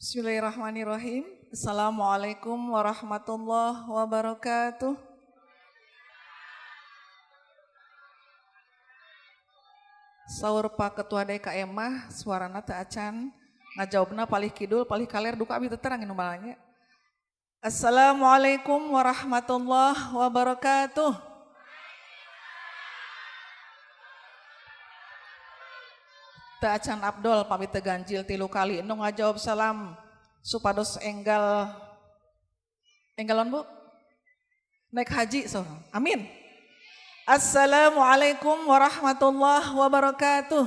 Bismillahirrahmanirrahim. Assalamualaikum warahmatullahi wabarakatuh. Saur Pak Ketua DKM mah suarana teu acan ngajawabna palih kidul palih kaler, duka abi teu terang nu malanya. Assalamualaikum warahmatullahi wabarakatuh. Teu acan Abdul, pamit teu ganjil 3 kali nu ngajawab salam supados enggal enggalon, Bu, naik haji so. Amin. Assalamualaikum warahmatullahi wabarakatuh.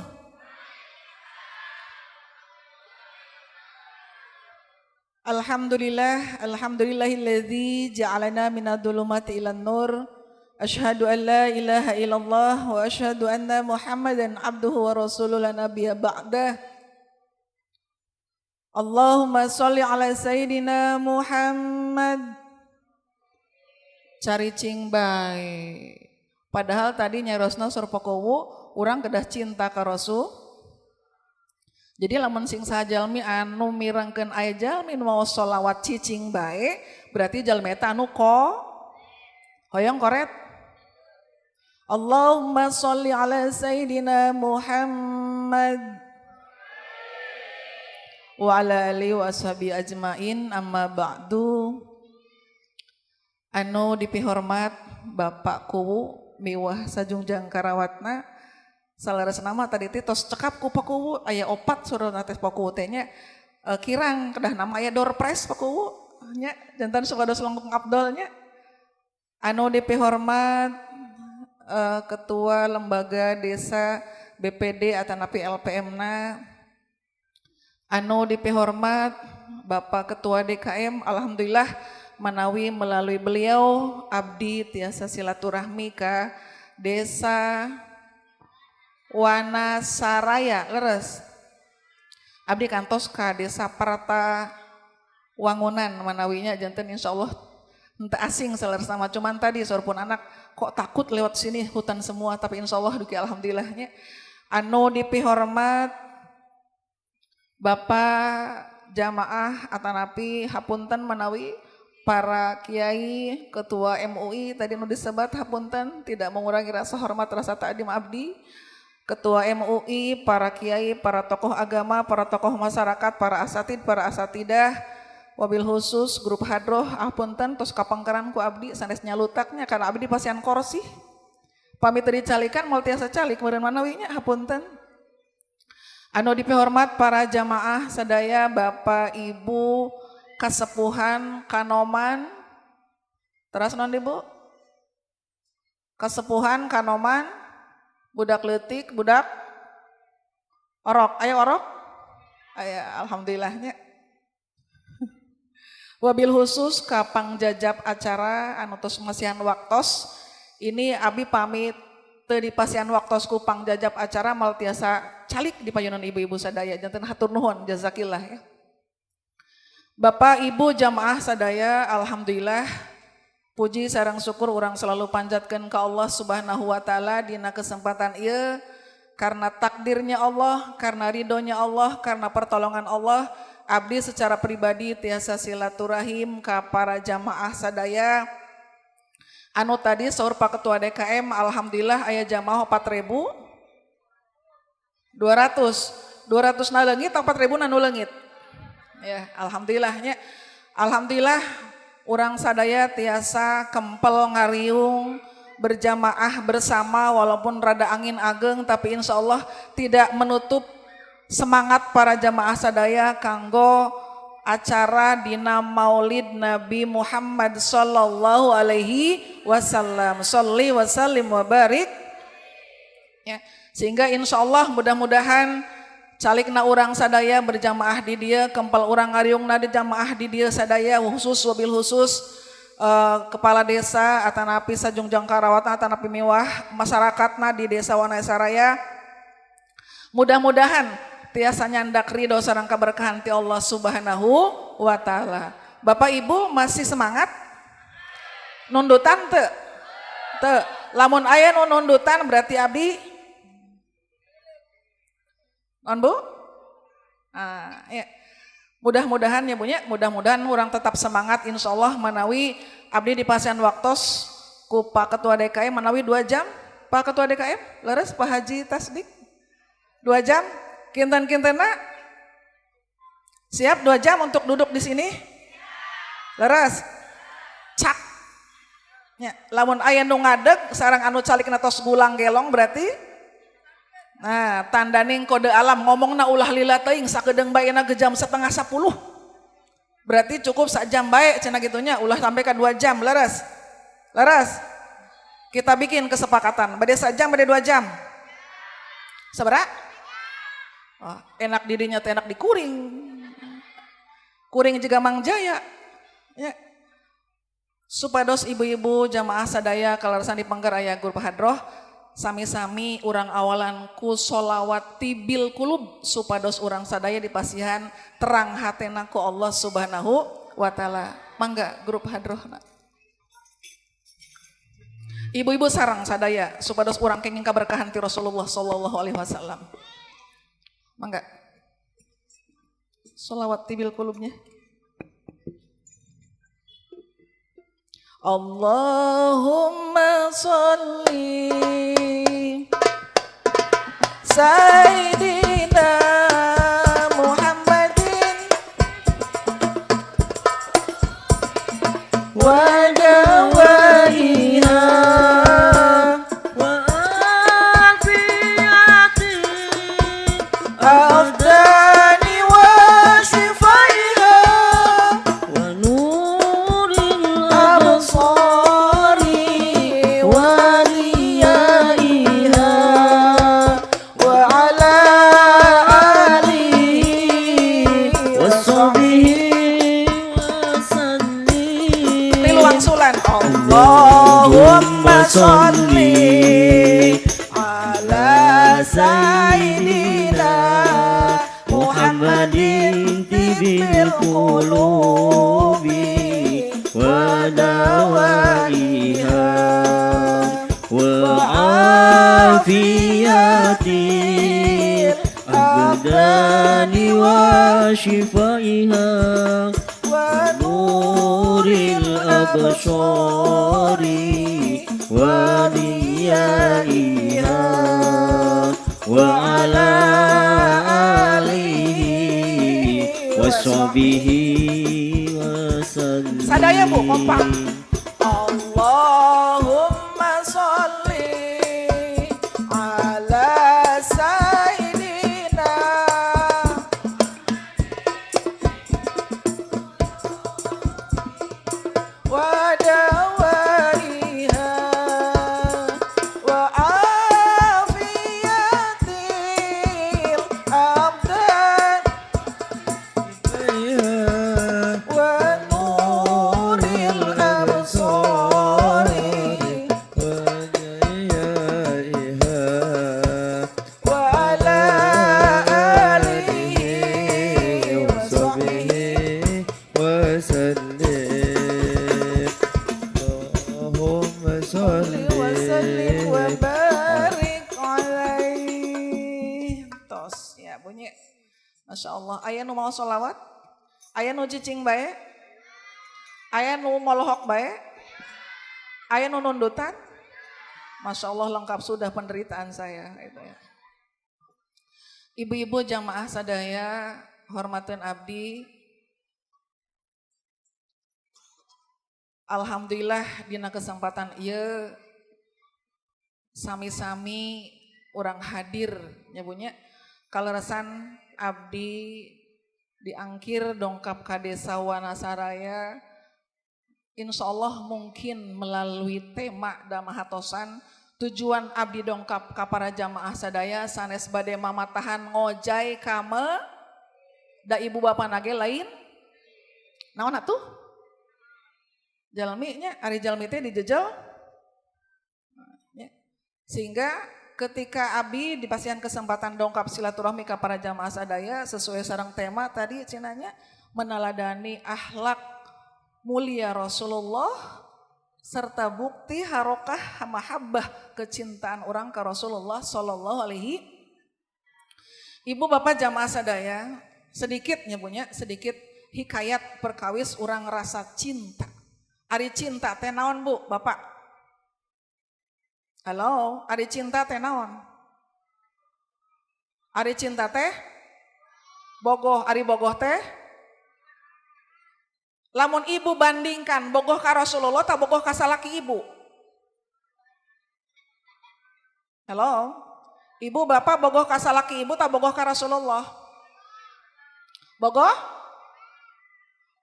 Alhamdulillah, alhamdulillahilladzi ja'alana minadh-dhulumati ilan nur. Asyhadu an la ilaha illallah wa asyhadu anna Muhammadan abduhu wa rasuluhu la nabiyya ba'dah. Allahumma sholli ala sayidina Muhammad. Caricing bae. Padahal tadi nyarosna sur Pakuwu urang kedah cinta ka Rasul. Jadi lamun sing saha jalmi anu mirengkeun aya jalmi nu maos sholawat cicing bae, berarti jalmi eta anu ko hoyong koret. Allahumma sholli ala sayidina Muhammad wa ala alihi wa ashabi ajmain, amma ba'du. Anu dipihormat Bapak Kuwu miwah sajungjang karawatna, salaras nama tadi teh tos cekap ku Pak Kuwu, aya 4 surah teh Pak Kuwu teh nya, kirang kedah nama aya door prize Pak Kuwu nya, jantan supados langkung abdol nya. Anu dipihormat Ketua Lembaga Desa BPD atanapi LPM na, anu dipihormat Bapak Ketua DKM, alhamdulillah manawi melalui beliau abdi tiasa silaturahmi ka Desa Wanasaraya. Leres, abdi kantos ka Desa Parata Wangunan manawinya, janten insyaallah henteu asing saleres nama. Cuman tadi saur pun anak kok takut lewat sini, hutan semua, tapi insyaallah duki alhamdulillahnya. Anu dipihormat Bapak jamaah atanapi hapunten manawi para kiai, ketua MUI tadi nu disebat, hapunten, tidak mengurangi rasa hormat, rasa ta'dim abdi. Ketua MUI, para kiai, para tokoh agama, para tokoh masyarakat, para asatid, para asatidah, wabil khusus grup hadroh, hapunten tos kapangkeran ku abdi sanes nyalutaknya karena abdi pasian korsi. Pamit teu dicalikan moal tiasa calik meureun manawinya, hapunten. Anu dipihormat para jamaah sadaya, Bapak Ibu kasepuhan Kanoman, teras naon Ibu? Kasepuhan Kanoman, budak leutik, budak orok, aya orok? Aya, alhamdulillahnya. Wabil khusus ka pangjajap acara anu tos masihan waktos, ini abi pamit teu dipasihan waktos ku pangjajap acara mal tiasa calik di payunan ibu-ibu sadaya, janten hatur nuhun, jazakillah ya. Bapak Ibu jamaah sadaya, alhamdulillah puji sareng syukur urang selalu panjatkan ke Allah Subhanahu wa taala dina kesempatan ieu, karena takdirnya Allah, karena ridhonya Allah, karena pertolongan Allah, abdi secara pribadi tiasa silaturahim ka para jamaah sadaya. Anu tadi saur Pak Ketua DKM, alhamdulillah aya jamaah 4.200. 200 na leungit, 4.000 na nu leungit. Ya, alhamdulillahnya. Alhamdulillah urang sadaya tiasa kempel ngariung berjamaah bersama walaupun rada angin ageng, tapi insya Allah tidak menutup semangat para jamaah sadaya kanggo acara dina Maulid Nabi Muhammad sallallahu alaihi wasallam. Sholli wa sallim wa barik. Ya, sehingga insya Allah mudah-mudahan calikna urang sadaya berjamaah di dia, kempel urang ngariungna di jamaah di dia sadaya, khusus wabil khusus kepala desa atanapi sajungjang karawatna atanapi miwah masyarakatna di Desa Wanasaraya, mudah-mudahan tiasa nyandak ridho sareng keberkahan ti Allah Subhanahu wa taala. Bapak Ibu masih semangat? Nundutan teu? Teu. Lamun aya nu nundutan berarti abdi non, Bu? Ah, ya. Mudah-mudahan ya Bu nya, mudah-mudahan urang tetap semangat. Insya Allah manawi abdi dipasihan waktos ku Pak Ketua DKM manawi 2 jam. Pak Ketua DKM, leres Pak Haji Tasdik, 2 jam, kinten-kintena siap 2 jam untuk duduk di sini? Leres? Cak ya, lamun aya nu ngadeg sareng anu calik tos gulang gelong, berarti nah tandaning kode alam ngomongna ulah lila teuing, sakedeung bae ke jam 9.30. Berarti cukup sak jam bae cenah kitu nya, ulah sampai ke 2 jam. Leres? Leres? Kita bikin kesepakatan, bade jam, bade 2 jam. Sabaraha? Oh, enak didinya teh enak di kuring. Kuring juga Mang Jaya. Ya. Supados ibu-ibu jamaah sadaya kaleresan di pengker aya grup hadroh, sami-sami urang awalan ku solawat tibbil qulub supados urang sadaya dipasihan terang hatena ku Allah Subhanahu wa Taala. Mangga grup hadrohna. Ibu-ibu sareng sadaya supados urang kenging kaberkahan ti Rasulullah sallallahu alaihi wasallam. Mangga. Solawat tibbil qulubnya. Allahumma sholli Sayyidina Muhammadin wa dawaiha wa afiyati abdani wa shifaiha wa nuril absari wa diyaiha wa ala alihi wa sahbihi wa sallim. Tilu wangsulan. Allahumma sholli ala sayyidina Muhammadin tibbil qulubi wa dawaiha wa afiyatil abdani wa shifaiha wa nuril absari wa diyaiha wa ala alihi wa sahbihi wa sallim. Sadaya Bu, kompak. Allahumma sholli ala sayyidina wa dawaiha wa afiyatil abdan wa nuril absari wa ala alihi wa sahbihi وسلم. اللهم صل wa sallim wa barik alaihi. Tos ya bunyi. Masya Allah. Aya nu mau sholawat? Aya nu cicing bae? Aya nu molohok bae? Aya nu nundutan? Masya Allah, lengkap sudah penderitaan saya itu ya. Ibu-ibu jamaah sadaya hormatin abdi. Alhamdulillah dina kesempatan ieu sami-sami urang hadir nya Bu nya. Kaleresan abdi diangkir dongkap ka Desa Wanasaraya, insya Allah mungkin melalui tema damahatosan tujuan abdi dongkap ka para jamaah sadaya sanes bade mamatahan ngojay kame da ibu bapak nage lain naon atuh jalmi nya, ari jalmi teh dijejel ya. Sehingga ketika abdi dipasihan kesempatan dongkap silaturahmi ka para jamaah sadaya sesuai sareng tema tadi cenah nya, meneladani akhlak mulia Rasulullah serta bukti harokah mahabbah kecintaan urang ke Rasulullah Shallallahu Alaihi. Ibu bapak jamaah sadaya, Sedikit nya sedikit hikayat perkawis urang rasa cinta. Ari cinta teh naon, Bu, Bapak? Halo, ari cinta teh naon? Ari cinta teh bogoh, ari bogoh teh lamun ibu bandingkan bogoh ka Rasulullah tak bogoh ka salaki ibu? Halo? Ibu bapak bogoh ka salaki ibu tak bogoh ka Rasulullah? Bogoh?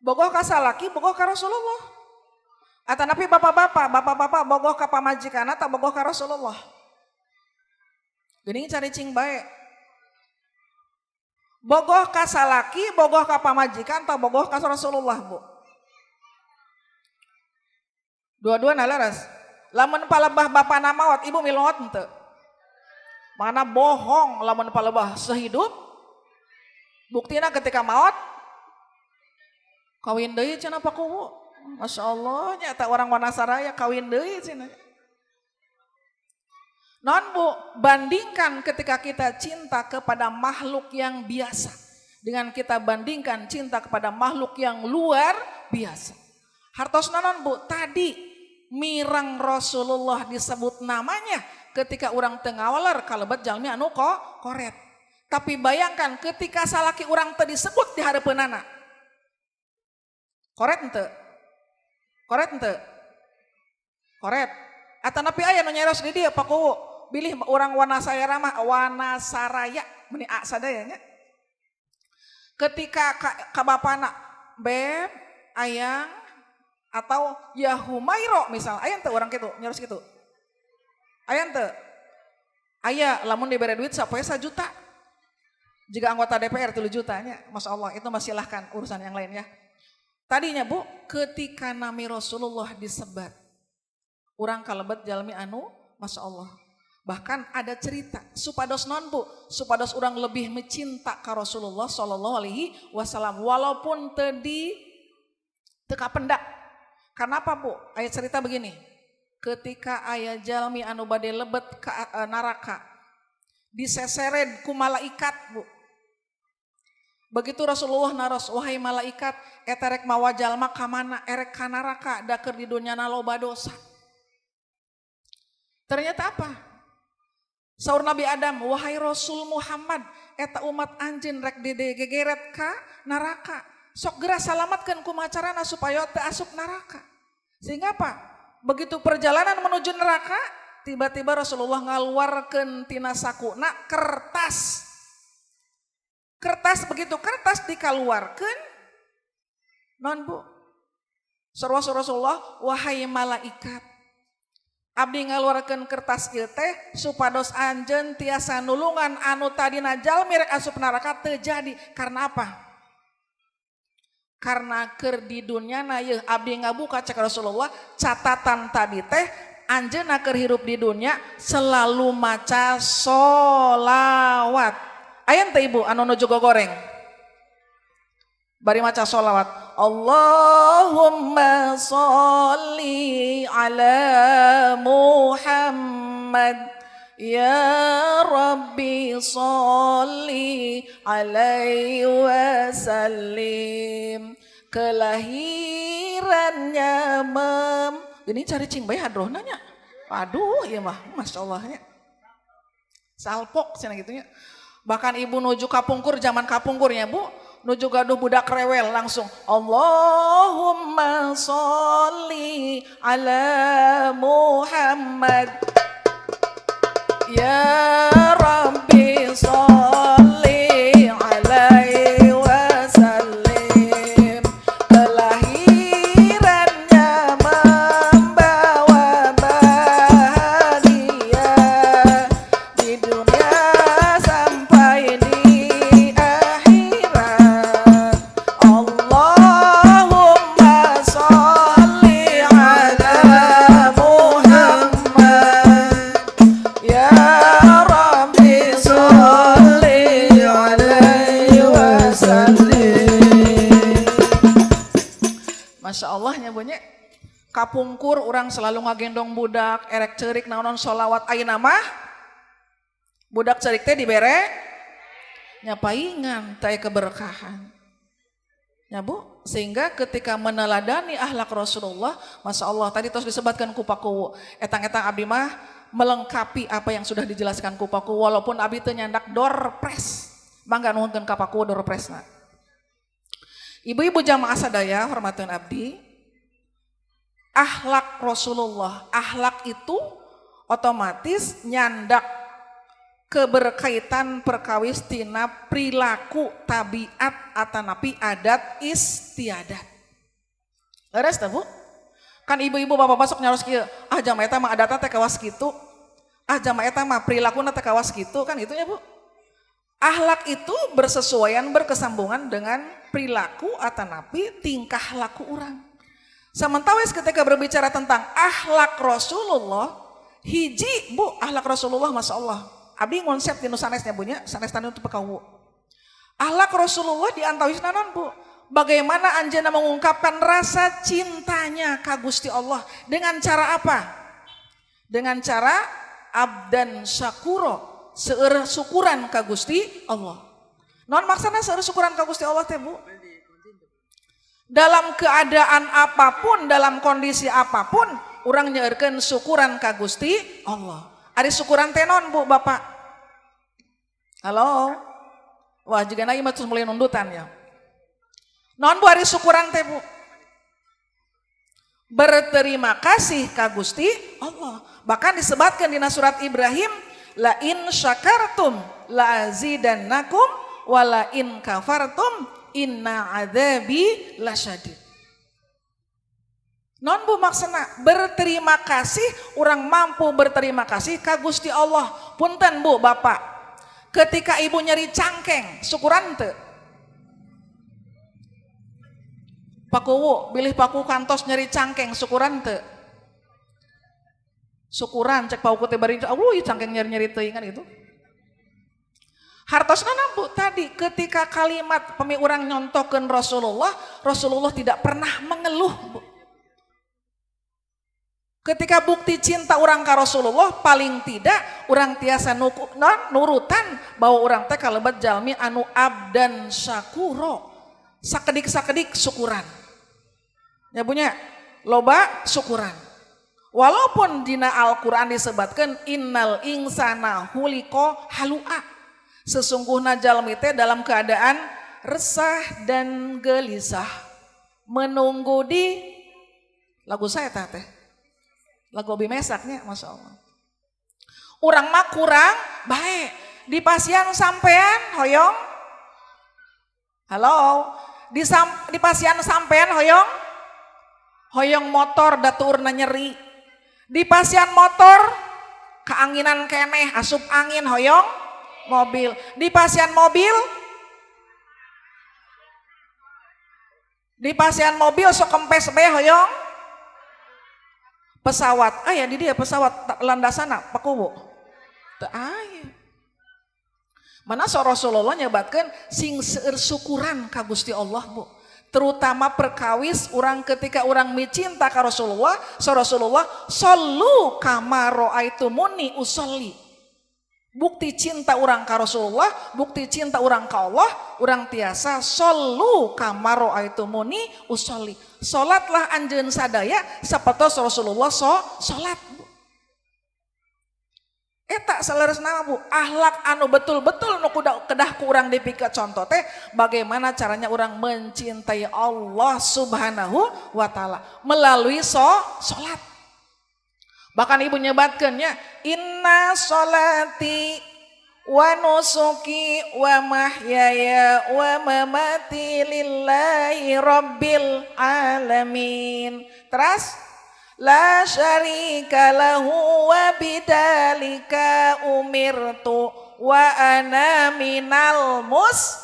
Bogoh ka salaki, bogoh ka Rasulullah. Atanapi bapak-bapak, bapak-bapak bogoh ka pamajikan tak bogoh ka Rasulullah? Geuning caricing bae. Bogoh ka salaki, bogoh ka pamajikan tak bogoh ka Rasulullah, Bu? Dua-dua nalaras. Lamun palebah bapana maot, ibu milu maot henteu? Mana bohong lamun palebah sehidup. Buktina ketika maot kawin deui cenah Pak Kuwu. Masya Allah, nyata orang Wanasaraya kawin deui cenah. Non Bu, bandingkan ketika kita cinta kepada makhluk yang biasa dengan kita bandingkan cinta kepada makhluk yang luar biasa. Hartos naon, Bu, tadi mireng Rasulullah disebut namanya ketika orang teu ngawaler kalebet jalmi anu kok koret. Tapi bayangkan ketika salaki orang teu disebut di hareupeunana. Koret henteu? Koret henteu? Koret. Atanapi aya nu nyaros di dieu, Pak Kuwu, bilih orang Wanasaraya mah, Wanasaraya meni a sadaya nya. Ketika ka bapana, "Beb, ayang," atau "Ya Humairo" misal, aya teu orang kitu nyaros kitu? Aya teu? Aya, lamun dibere duit sapoe 1 juta. Jika anggota DPR 3 juta nya, Masya Allah, itu masih silahkan urusan yang lain ya. Tadinya, Bu, ketika nami Rasulullah disebat, orang kalebet jalmi anu, Masya Allah. Bahkan ada cerita, supados non Bu, supados orang lebih mencinta ke Rasulullah Shallallahu Alaihi Wasallam, walaupun tadi teu kapendak. Kenapa, Bu? Ayat cerita begini, ketika aya jalmi anu bade lebet ke neraka, diseseret ku malaikat, Bu. Begitu Rasulullah naros, "Wahai malaikat, eta rek mawa jalma ka mana?" "Erek ka neraka, da keur di dunya loba dosa." Ternyata apa? Saur Nabi Adam, "Wahai Rasul Muhammad, eta umat anjeun rek didegegeret ka neraka. Sok geura salamatkeun, kumaha carana supaya teu asup neraka." Sehingga apa? Begitu perjalanan menuju neraka, tiba-tiba Rasulullah ngaluarkeun tina sakuna kertas. Kertas, begitu kertas dikaluarkeun, non Bu? Saur Rasulullah, "Wahai malaikat, abdi ngaluarkeun kertas ieu teh supados anjeun tiasa nulungan anu tadina jalmi rek asup neraka teu jadi." Karena apa? Karena keur di dunya na yeuh abdi ngabuka, cek Rasulullah, catatan tadi teh anjeunna keur hirup di dunia selalu maca solawat. Aya teh ibu anu nuju goreng bari maca solawat, "Allahumma sholli ala Muhammad, ya Rabbi sholli alaihi wasallim," kelahirannya mem ini caricing bae hadroh nanya. Aduh, iya mah, Masya Allah nya. Salpok cenah gitu nya. Bahkan ibu nuju kapungkur, zaman kapungkurnya, Bu, nuju gaduh budak rewel langsung "Allahumma sholli ala Muhammad, ya Rabbi sholli alaihi wasallim," kelahirannya membawa bahagia di dunia sampai di akhirat. Allahumma sholli ala Muhammad, ya Rabbi sholli alaihi wasallim. Masya Allah nya bunyi kapungkur orang selalu ngagendong budak erek cerik naon solawat. Ayeuna mah budak cerik teh dibere Nyapaingan teu keberkahan. Ya Bu, sehingga ketika meneladani akhlak Rasulullah, Masya Allah, tadi terus disebutkan ku Pak Kuwu. Etang-etang abdi mah melengkapi apa yang sudah dijelaskan ku Pak Kuwu, walaupun abdi teu nyandak doorprize. Mangga nuhunkeun ka Pak Kuwu doorprize-na. Ibu-ibu jamaah sadaya hormatun abdi, akhlak Rasulullah, akhlak itu otomatis nyandak keberkaitan perkawis tina perilaku tabiat atanapi adat istiadat. Leres teh, Bu? Kan ibu-ibu bapak masuk nyaros kieu, ah jama eta mah adatna teh kawas kitu. Ah jama eta mah perilakuna teh kawas kitu, kan gitu ya, Bu? Akhlak itu bersesuaian berkesambungan dengan perilaku atanapi tingkah laku orang. Sementara ketika berbicara tentang akhlak Rasulullah, hiji, Bu, akhlak Rasulullah, Masya Allah. Abdi ngonsep di sanesnya bunya, sanes tani untuk pekawu. Akhlak Rasulullah di antawis naon, Bu? Bagaimana anjeunna mengungkapkan rasa cintanya ka Gusti Allah dengan cara apa? Dengan cara abdan syakuro, seueur syukuran ka Gusti Allah. Naon maksana seueur syukuran ka Gusti Allah teh, Bu? Dalam keadaan apapun, dalam kondisi apapun, urang nyeurkeun syukuran ka Gusti Allah. Ari syukuran teh naon, Bu, Bapak? Halo? Wah, jika lagi mah terus mulai nundutan ya. Naon, Bu, ari syukuran teh, Bu? Berterima kasih ka Gusti Allah. Bahkan disebutkan di surat Ibrahim, la in syakartum la azidannakum wa la in kafartum inna adzabi lasyadid. Naon, Bu, maksana berterima kasih, orang mampu berterima kasih ka Gusti Allah. Punten, Bu, Bapak. Ketika ibu nyeri cangkeng, syukuran teu? Pak Kuwu, bilih Pak Kuwu kantos nyeri cangkeng, syukuran teu? Syukuran cek Pak Kuwu teh bari, Allah cangkeng nyeri-nyeri teuing kan gitu. Hartosna, Bu, tadi ketika kalimat pemi urang nyontokeun Rasulullah, Rasulullah tidak pernah mengeluh, Bu. Ketika bukti cinta orang ka Rasulullah paling tidak orang tiasa nuku, non, nurutan bahwa orang teh kalebet jalmi anu abdan syakuro. Sakedik-sakedik syukuran. Ya punya loba syukuran. Walaupun dina Al-Qur'an disebutkan innal insana khuliqa halua. Sesungguhnya jalmi teh dalam keadaan resah dan gelisah menunggu di lagu saya teh. Lagu Obi Mesaknya, Masya Allah. Urang mah kurang baik. Di pasian sampean hoyong. Halo. Di pasian sampean hoyong. Hoyong motor daturna nyeri. Di pasian motor keanginan keneh asup angin hoyong mobil. Di pasian mobil, di pasian mobil sok kempes be hoyong pesawat. Ah ya di dia pesawat landasana Pak Kuwu. Teu aya. Mana so Rasulullah nyebatkeun sing seueur syukuran ka Gusti Allah, Bu. Terutama perkawis orang ketika orang micinta ka Rasulullah, so Rasulullah shollu kama raaitumuni usolli. Bukti cinta orang ka Rasulullah, bukti cinta orang ka Allah, orang tiasa shollu kama raaitumuni usolli. Salatlah anjeun sadaya sapertos Rasulullah so salat. Eta saleresna, Bu, akhlak anu betul-betul nu kedah ku urang dipikeun contoh teh bagaimana caranya orang mencintai Allah Subhanahu wa taala melalui salat. Bahkan ibu nyebatkeun nya inna sholati wa nusuki wa mahyaya wa mamati lillahi rabbil alamin. Terus la syarika lahu wa bidzalika umirtu wa ana minal mus.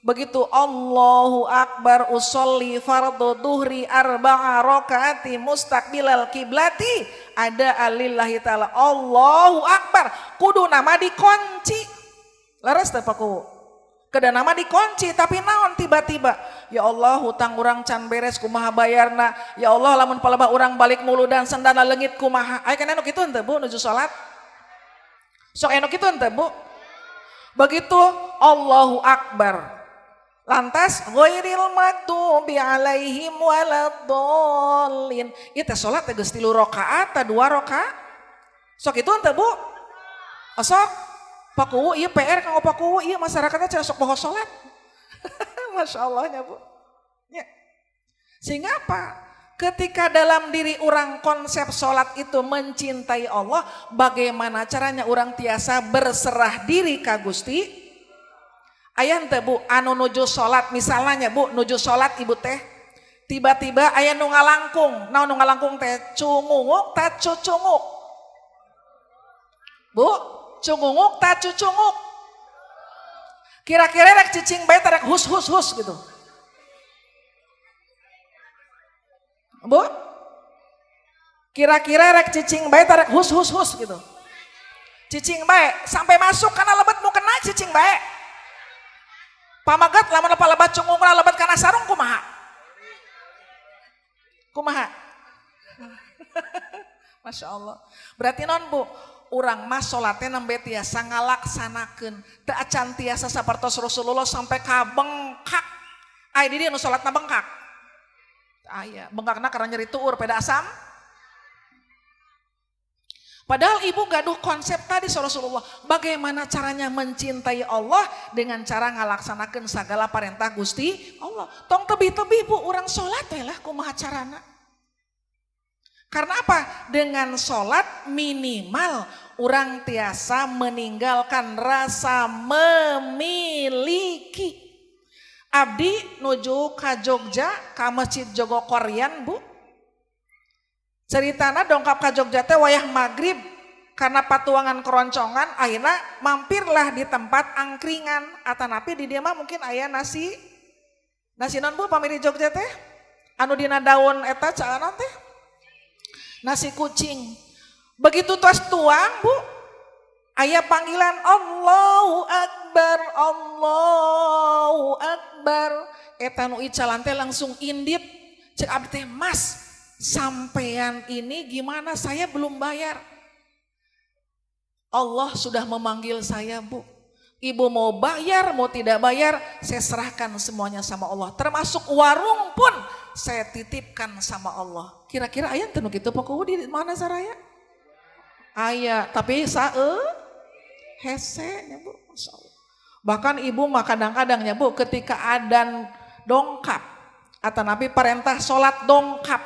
Begitu Allahu akbar usolli fardhu duhri arba'a rakaati mustaqbilal kiblati ada alillahi ta'ala Allahu akbar kudu nama dikunci. Leres teh Pak Kuwu? Kedah nama dikunci, tapi naon tiba-tiba ya Allah hutang urang can beres, kumaha bayarna, ya Allah lamun palebah urang balik muludan sendana leungit kumaha. Aya kan anu kitu henteu, Bu, nuju salat sok anu kitu henteu, Bu? Begitu Allahu Akbar. Lantas ghairil maghdubi alaihim waladdallin. Ieu teh salat teh geus 3 rakaat ta 2 rakaat? Sok itu henteu, Bu? Oh, sok. Pak Kuwu ieu PR kanggo Pak Kuwu ieu masyarakatnya cenah sok poho salat. Masya Allah nya, Bu. Ya. Sehingga apa? Ketika dalam diri orang konsep sholat itu mencintai Allah, bagaimana caranya orang tiasa berserah diri ka Gusti? Aya teh, Bu, anu nuju sholat misalnya, Bu, nuju sholat ibu teh, tiba-tiba aya nu ngalangkung, naon nu ngalangkung teh, cungunguk ta cucunguk? Bu, cungunguk ta cucunguk? Kira-kira rek cicing bae rek hus hus hus gitu. Bu, kira-kira rek cicing bae rek hus hus hus gitu. Cicing bae sampai masuk karena lebet mau kena cicing bae. Pamagat lamun lepat cungungna lebet kana sarung kumaha? Kumaha? Masya Allah. Berarti non, Bu, urang mah salatnya nembe tiasa ngalaksanakeun. Teu acan tiasa sapertos Rasulullah sampai ka bengkak. Aya di dieu nu salatna bengkak. Aya, bengkakna karena nyeri tuur peda asam. Padahal ibu gaduh konsep tadi Rasulullah. Bagaimana caranya mencintai Allah dengan cara ngalaksanakeun segala perintah Gusti Allah. Tong tebih-tebih, Bu, urang sholat lah kumaha carana. Karena apa? Dengan sholat minimal orang tiasa meninggalkan rasa memiliki. Abdi nuju ka Jogja, ka Masjid Jogokarian, Bu. Ceritana dongkap ka Jogja teh wayah maghrib karena patuangan keroncongan akhirnya mampirlah di tempat angkringan atanapi di dia mah mungkin aya nasi nasi non, Bu, pamili Jogja teh anu dina daun eta caanan teh nasi kucing. Begitu tos tuang, Bu, aya panggilan Allahu Akbar, Allahu Akbar. Eta nu icalan teh langsung indit. Cek abdi teh, "Mas, sampean ini gimana, saya belum bayar." Allah sudah memanggil saya, Bu. Ibu mau bayar, mau tidak bayar, saya serahkan semuanya sama Allah. Termasuk warung pun saya titipkan sama Allah. Kira-kira aya teu kitu pokoknya di mana saraya? Aya, tapi sae hese nya, Bu. Masya Allah. Bahkan ibu mah kadang-kadang ya, Bu, ketika adan dongkap atau nabi perintah sholat dongkap.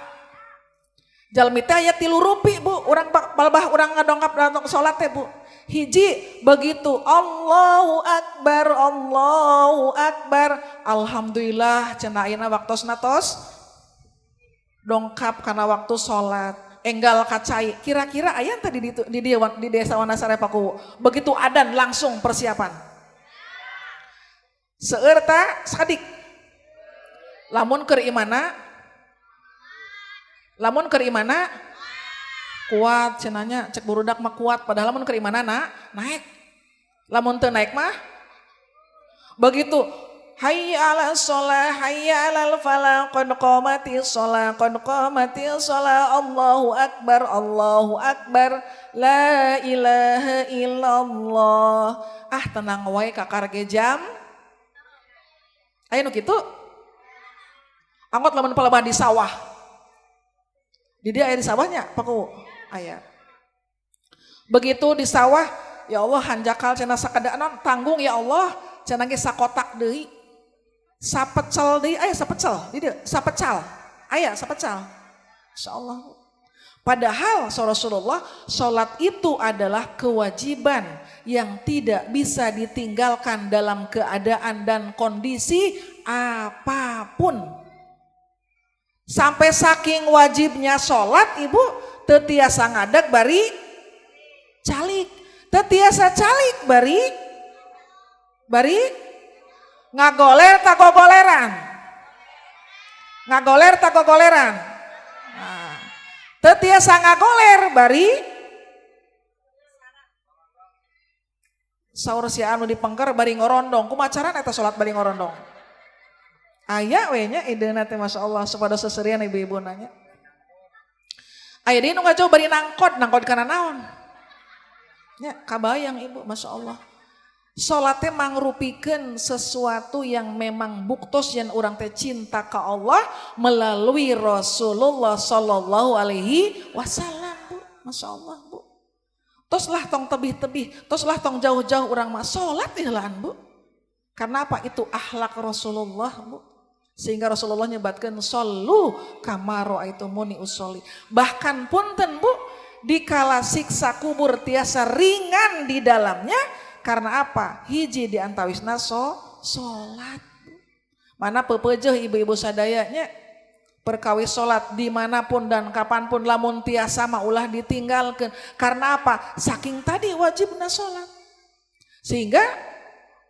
Jalmi teh aya tilu rupi, Bu, urang balbah urang ngadongkap datang sholat teh, Bu. Hiji begitu Allahu Akbar, Allahu Akbar. Alhamdulillah cenah ayeuna waktosna tos dongkap karena waktu sholat. Enggal kacai. Kira-kira aya tadi di desa Wanasari Paku. Begitu adan langsung persiapan. Seueur ta sakedik? Lamun keur imana? Lamun keur imana kuat cenanya, cek burudak mah kuat, padahal lamun keur imana na, naik. Lamun teu naik mah begitu hayya 'alas shalah, hayya 'alal falah, qad qamatis shalah, qad qamatis shalah, Allahu akbar, Allahu akbar, la ilaha illallah. Ah, tenang wae kakar ge jam. Aya nu kitu? Anggot lamun palebah di sawah. Di dia aya di sawahnya, Pak Kuwu? Aya. Begitu di sawah, ya Allah hanjakal cenah sakedaan tanggung ya Allah, cenah ge sakotak deui. Sapecel deui, aya sapecel, di dieu sapecal. Aya sapecal. Insyaallah. Padahal Rasulullah sholat itu adalah kewajiban yang tidak bisa ditinggalkan dalam keadaan dan kondisi apapun. Sampai saking wajibnya sholat, ibu, teu tiasa ngadeg bari calik. Teu tiasa calik bari bari ngagoler tak gogoleran. Ngagoler tak gogoleran. Nah, teu tiasa ngagoler bari saur si anu dipengker bari ngorondong. Kumaha carana eta salat bari ngorondong? Aya we nya ideuna teh, Masya Allah, supados seserian ibu-ibu nanya. Aya deui nu ngajauh bari nangkod, nangkod kana naon? Ya, kabayang ibu, Masya Allah. Salat teh mangrupikeun sesuatu yang memang buktos yang urang teh cinta ke Allah melalui Rasulullah Sallallahu Alaihi Wasallam, Bu. Masya Allah, Bu. Tos lah tong tebih-tebih, tos lah tong jauh-jauh, urang mah salat ihlan, Bu. Karena apa? Itu akhlak Rasulullah, Bu. Sehingga Rasulullah nyebatkan صلوا كما رأيتموني أصلي. Bahkan punten, Bu, dikala siksa kubur tiasa ringan di dalamnya karena apa? Hiji di antawisna salat. Mana pepejeh ibu-ibu sadayanya perkawis salat dimanapun dan kapanpun, lamun tiasa mah ulah ditinggalkan. Karena apa? Saking tadi wajibna salat. Sehingga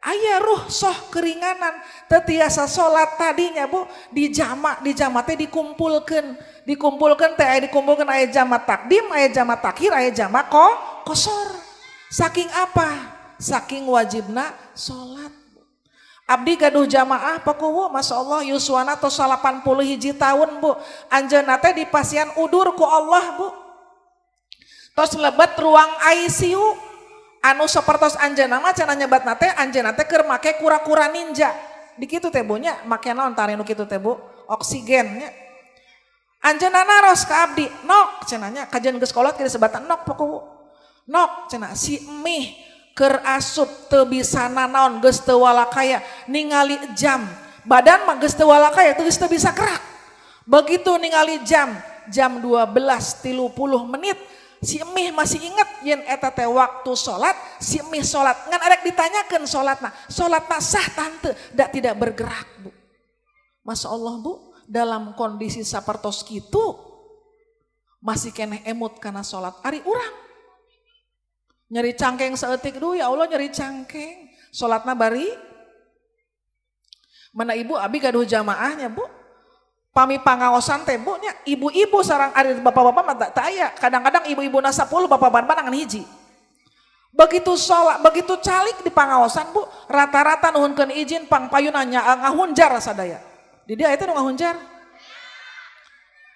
aya rukhsoh keringanan teu tiasa salat tadinya, Bu, di jamak teh dikumpulkan, dikumpulkan teh aya, dikumpulkan aya jamak takdim, aya jamak takhir, aya jamak qosor. Saking apa? Saking wajibna salat. Abdi gaduh jamaah, Pak Kuwu, Masya Allah, yuswana tos 81 tahun, Bu. Anjeunna teh dipasihan udur ku Allah, Bu. Tos lebet ruang ICU, anu sapertos anjeunna mah cenah nyebatna teh anjeunna teh keur make kura-kura ninja. Di kitu teh, Bu, nya, make naon tari nu kitu teh, Bu? Oksigen nya. Anjeunna naros ka abdi, "Nok," cenah nya, kajian geus kolot kieu disebatan nok, Pak Kuwu. "Nok," cenah, "si emih keur asup teu bisa nanaon, geus teu walakaya, ningali jam, badan mah geus teu walakaya, teu geus teu bisa gerak. Begitu ningali jam, jam 12.30 menit, si emih masih inget yen eta teh waktu salat, si emih salat. Ngan arek ditanyakeun salatna, salatna sah tante, dak tidak bergerak, Bu." Masya Allah, Bu, dalam kondisi sapertos kitu masih keneh emut kana salat. Ari urang nyeri cangkeng saeutik, duh ya Allah, nyeri cangkeng, salatna bari mana? Ibu, abi gaduh jamaahnya, Bu, pami pangaosan teh, Bu, nya, ibu-ibu sarang ari bapak-bapak mah tak aya. Kadang-kadang ibu-ibu na 10, bapak-bapak ngan hiji. Begitu sholat, begitu calik di pangaosan, Bu, rata-rata nuhunkeun izin pangpayuna ngahunjar sadaya. Di dia itu nu ngahunjar.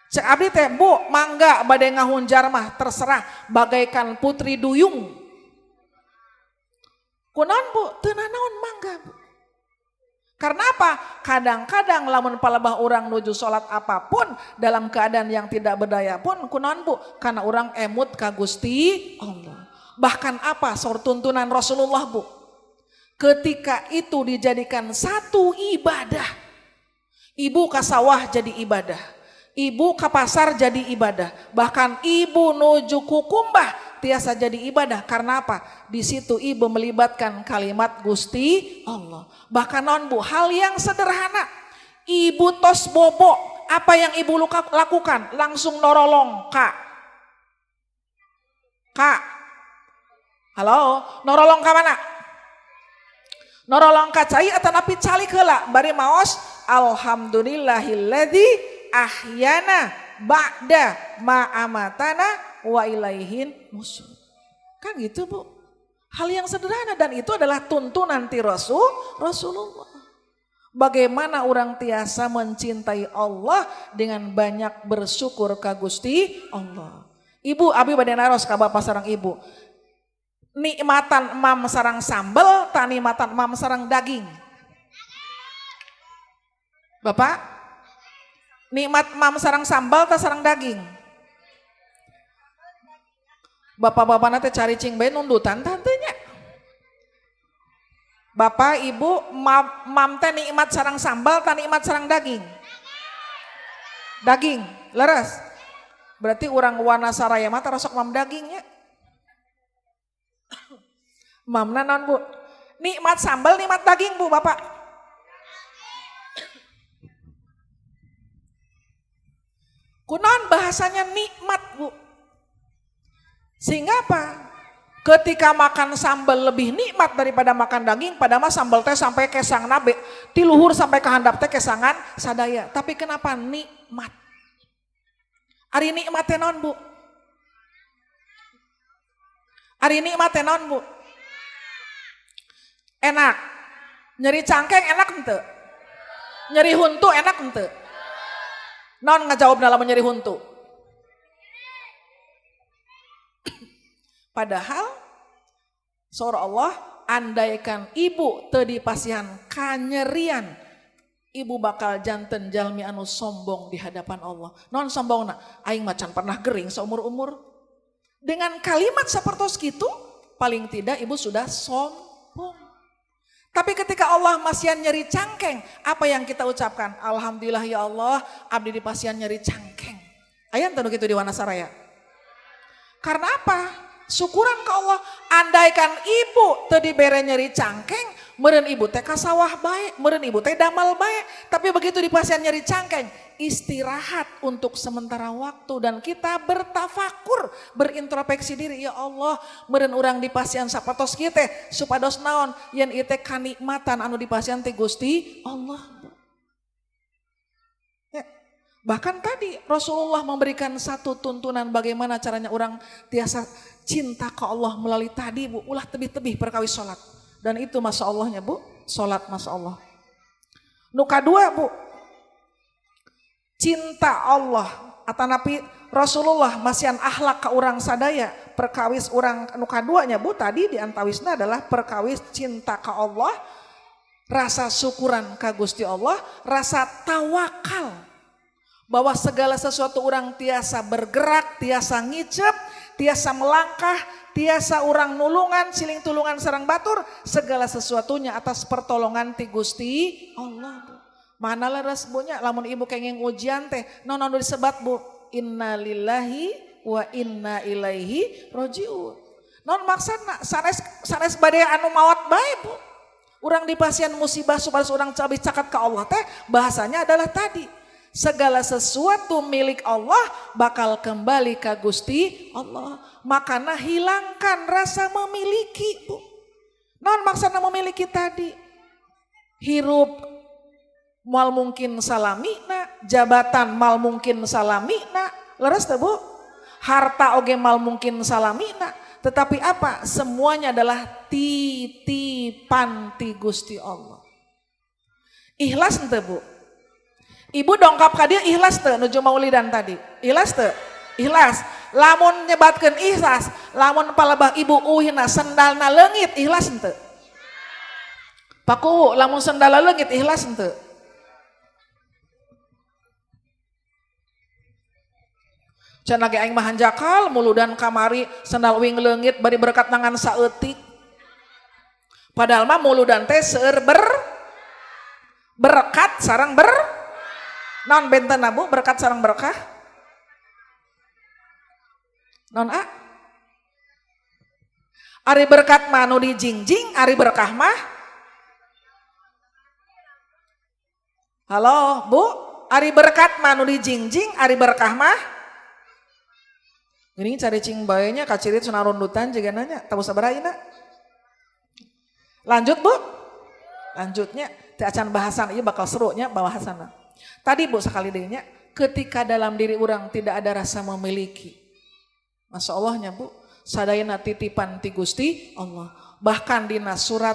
Cek abdi teh, "Bu, mangga bade ngahunjar mah terserah, bagaikan putri duyung." Kunaon, Bu? Teu nanaon, mangga, Bu. Karena apa? Kadang-kadang lamun palebah orang nuju sholat apapun dalam keadaan yang tidak berdaya pun, kunaon, Bu? Karena orang emut ka Gusti Allah. Bahkan apa? Saur tuntunan Rasulullah, Bu. Ketika itu dijadikan satu ibadah. Ibu ka sawah jadi ibadah. Ibu ke pasar jadi ibadah. Bahkan ibu nuju kukumbah tiasa jadi ibadah. Karena apa? Di situ ibu melibatkan kalimat Gusti Allah. Bahkan non, Bu, hal yang sederhana. Ibu tos bobo, apa yang ibu lakukan? Langsung norolong, Kak. Kak. Halo, norolong ka mana? Norolong ka cai atau napi calik heula bari maos الحمد لله الذي أحيانا بعد ما أماتنا وإليه النشور. Kan gitu, Bu. Hal yang sederhana dan itu adalah tuntunan ti Rasulullah. Bagaimana orang tiasa mencintai Allah dengan banyak bersyukur ka Gusti Allah. Ibu, abi bade naros ka bapak sareng ibu. Nikmatan emam sareng sambel, tanikmatan emam sareng daging? Bapak, nikmat emam sareng sambal ta sareng daging? Bapak-bapak nanti caricing bae nundutan tantenya. Bapak, Ibu, mam teh nikmat sareng sambal ta nikmat sareng daging? Daging, leres. Berarti orang Wanasaraya mah tarosok mam dagingnya. Mamna naon, Bu? Nikmat sambal, nikmat daging, Bu, Bapak. Kunaon bahasanya nikmat, Bu? Sehingga apa? Ketika makan sambal lebih nikmat daripada makan daging, pada mah sambal teh sampai kesang nabe, ti luhur sampai ke handap teh kesangan sadaya. Tapi kenapa nikmat? Ari nikmat teh naon, Bu? Ari nikmat teh naon, Bu? Enak. Nyeri cangkeng enak henteu? Nyeri huntu enak henteu? Naon ngajawab dalam nyeri huntu? Padahal surah Allah Andaikan ibu teu dipasihan kanyerian, ibu bakal janten jalmi anu sombong di hadapan Allah. Non sombongna, aing mah can pernah gering seumur-umur. Dengan kalimat sapertos kitu, paling tidak ibu sudah sombong. Tapi ketika Allah masihan nyeri cangkeng, apa yang kita ucapkan? Alhamdulillah ya Allah, abdi dipasihan nyeri cangkeng. Aya teu kitu di Wanasaraya? Karena apa? Syukuran ke Allah. Andaikan ibu teu dibere nyeri cangkeng, meureun ibu teh ka sawah bae, meureun ibu teh damal bae. Tapi begitu dipasihan nyeri cangkeng, istirahat untuk sementara waktu dan kita bertafakur, berintrospeksi diri, ya Allah, meureun urang dipasihan sapertos kieu teh supados naon yen ieu teh kanikmatan anu dipasihan ti Gusti Allah. Ya. Bahkan tadi Rasulullah memberikan satu tuntunan bagaimana caranya orang tiasa cinta ke Allah melalui tadi, Bu, ulah tebih-tebih perkawis sholat. Dan itu masya Allahnya, Bu, sholat masya Allah. Nu kadua, Bu, cinta Allah atanapi Rasulullah masihan akhlak ke urang sadaya perkawis urang nu kaduanya, Bu, tadi di antawisna adalah perkawis cinta ke Allah, rasa syukuran ka Gusti Allah, rasa tawakal bahwa segala sesuatu orang tiasa bergerak, tiasa ngicep, tiasa melangkah, tiasa orang nulungan, siling tulungan sareng batur, segala sesuatunya atas pertolongan ti Gusti Allah. Mana leres, Bu, nya, lamun ibu kenging ujian teh, non anu disebat, Bu, innalillahi wa inna ilaihi rojiun. Non maksudna sanes sanes bade anu maot bae, Bu. Urang dipasihan musibah supaya urang cabih caket ke Allah teh bahasanya adalah tadi segala sesuatu milik Allah bakal kembali ke Gusti Allah. Makanya hilangkan rasa memiliki, Bu. Non maksudnya memiliki tadi? Hirup moal mungkin salamina, jabatan moal mungkin salamina, leres teh, Bu? Harta oge moal mungkin salamina, tetapi apa? Semuanya adalah titipan ti Gusti Allah. Ikhlas henteu, Bu? Ibu dongkap ka dieu ikhlas teu nuju maulidan tadi? Ikhlas teu? Ikhlas. Lamun nyebatkeun ikhlas, lamun palebah ibu uhina sendalna leungit, ikhlas henteu? Pak Kuwu, lamun sendalna leungit ikhlas henteu? Can lagi aing mah hanjakal muludan kamari sendal uing leungit bari berkat tangan saeutik. Padahal mah muludan teh seueur berkat sareng ber naon benten, Bu, berkat sareng berkah? Non a? Ari berkat mah nu dijingjing, ari berkah mah. Halo, Bu, ari berkat mah nu dijingjing, ari berkah mah. Gini cari cing bae nya kacirit sunarundutan juga nanya, tahu sabaraha ina? Lanjut, Bu? Lanjutnya, teu acan bahasan ieu bakal serunya bahasanna. Tadi, Bu, sekali deui nya, ketika dalam diri orang tidak ada rasa memiliki. Masya Allahnya, Bu, sadayana titipan ti Gusti Allah. Bahkan dina surat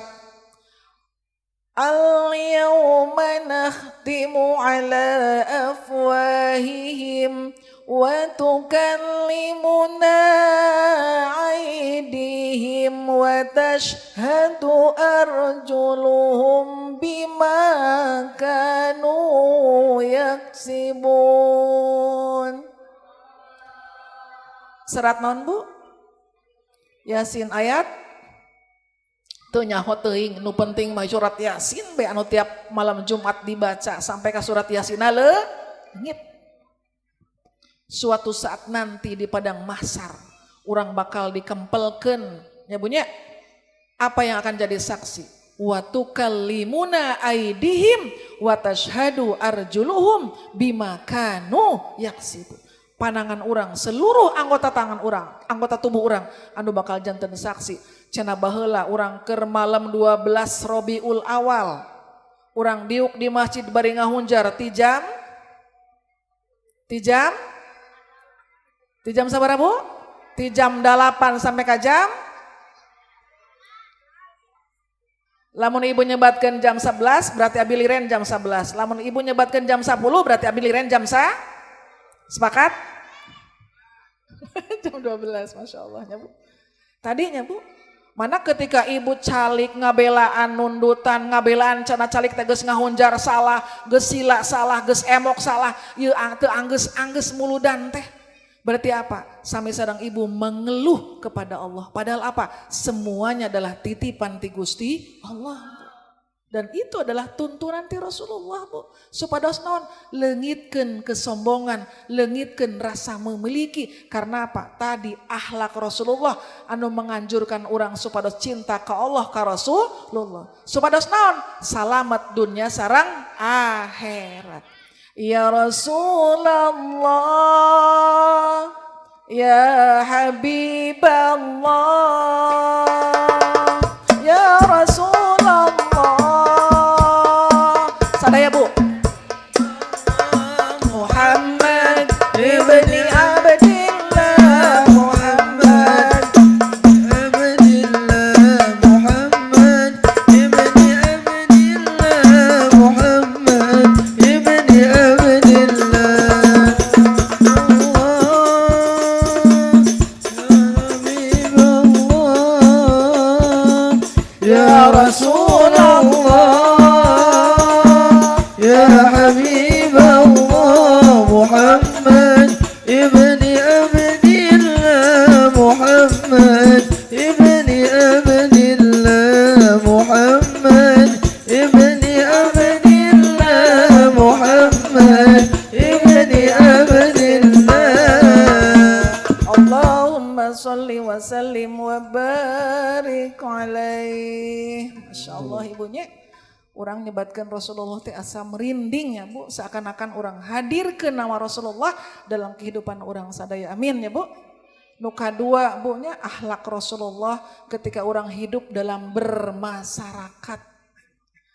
Al-yawma nakhtimu ala afwahihim wa tukallimuna aydihim wa tashhadu arjuluhum bima kanu yaksibun. Serat naon, Bu? Yasin ayat teu nyaho teuing, nu penting mah surat Yasin be anu tiap malam Jumat dibaca sampai ke surat Yasin leungit. Suatu saat nanti di padang mahsyar urang bakal dikempelkeun nya, Bu, nya. Apa yang akan jadi saksi? Wa tukallimuna aidihim wa tashhadu arjuluhum bima kanu yaksibun. Panangan orang, seluruh anggota tangan orang, anggota tubuh orang anu bakal janten saksi. Cenah baheula urang keur malam 12 Robiul Awal. Urang diuk di masjid bari ngahunjar ti jam sabaraha, Bu? Ti jam 8 sampai ke jam. Lamun ibu nyebatkan jam 11 berarti abi liren jam 11. Lamun ibu nyebatkan jam 10 berarti abi liren jam sa. Sepakat? Jam 12, Masya Allah ya, Bu. Tadinya, Bu, Mana ketika ibu calik ngabelaan nundutan, ngabelaan cenah calik teh geus ngahunjar salah, geus sila salah, geus emok salah, ieu teu anggeus-anggeus muludan teh. Berarti apa? Sami sareng ibu mengeluh kepada Allah. Padahal apa? Semuanya adalah titipan ti Gusti Allah. Dan itu adalah tuntunan ti Rasulullah, Bu. Supados naon? Leungitkeun kesombongan, leungitkeun rasa memiliki. Karena apa? Tadi akhlak Rasulullah anu menganjurkan orang supados cinta ke Allah ka Rasulullah. Supados naon? Salamat dunia sareng akhirat. Ya Rasulullah, ya Habiballah, ya Rasulullah. Sadaya, Bu. Muhammad ibni Abdillah, Muhammad Abdillah, Muhammad ibni Abdillah, Muhammad ibni Abdillah. Allah ya Habib Allah, ya Rasulullah, ya Habib Allah, Muhammad ibni Abdillah, Muhammad ibni Abdillah, Muhammad ibni Abdillah, Muhammad ibni Abdillah. Allahumma salli wa sallim wa barik alaih. Masya Allah, ibunya. Orang nyebatkan Rasulullah teh asa merinding ya, Bu. Seakan-akan orang hadir ke nama Rasulullah dalam kehidupan orang sadaya. Amin ya, Bu. Nu kadua, Bu nya, akhlak Rasulullah ketika orang hidup dalam bermasyarakat.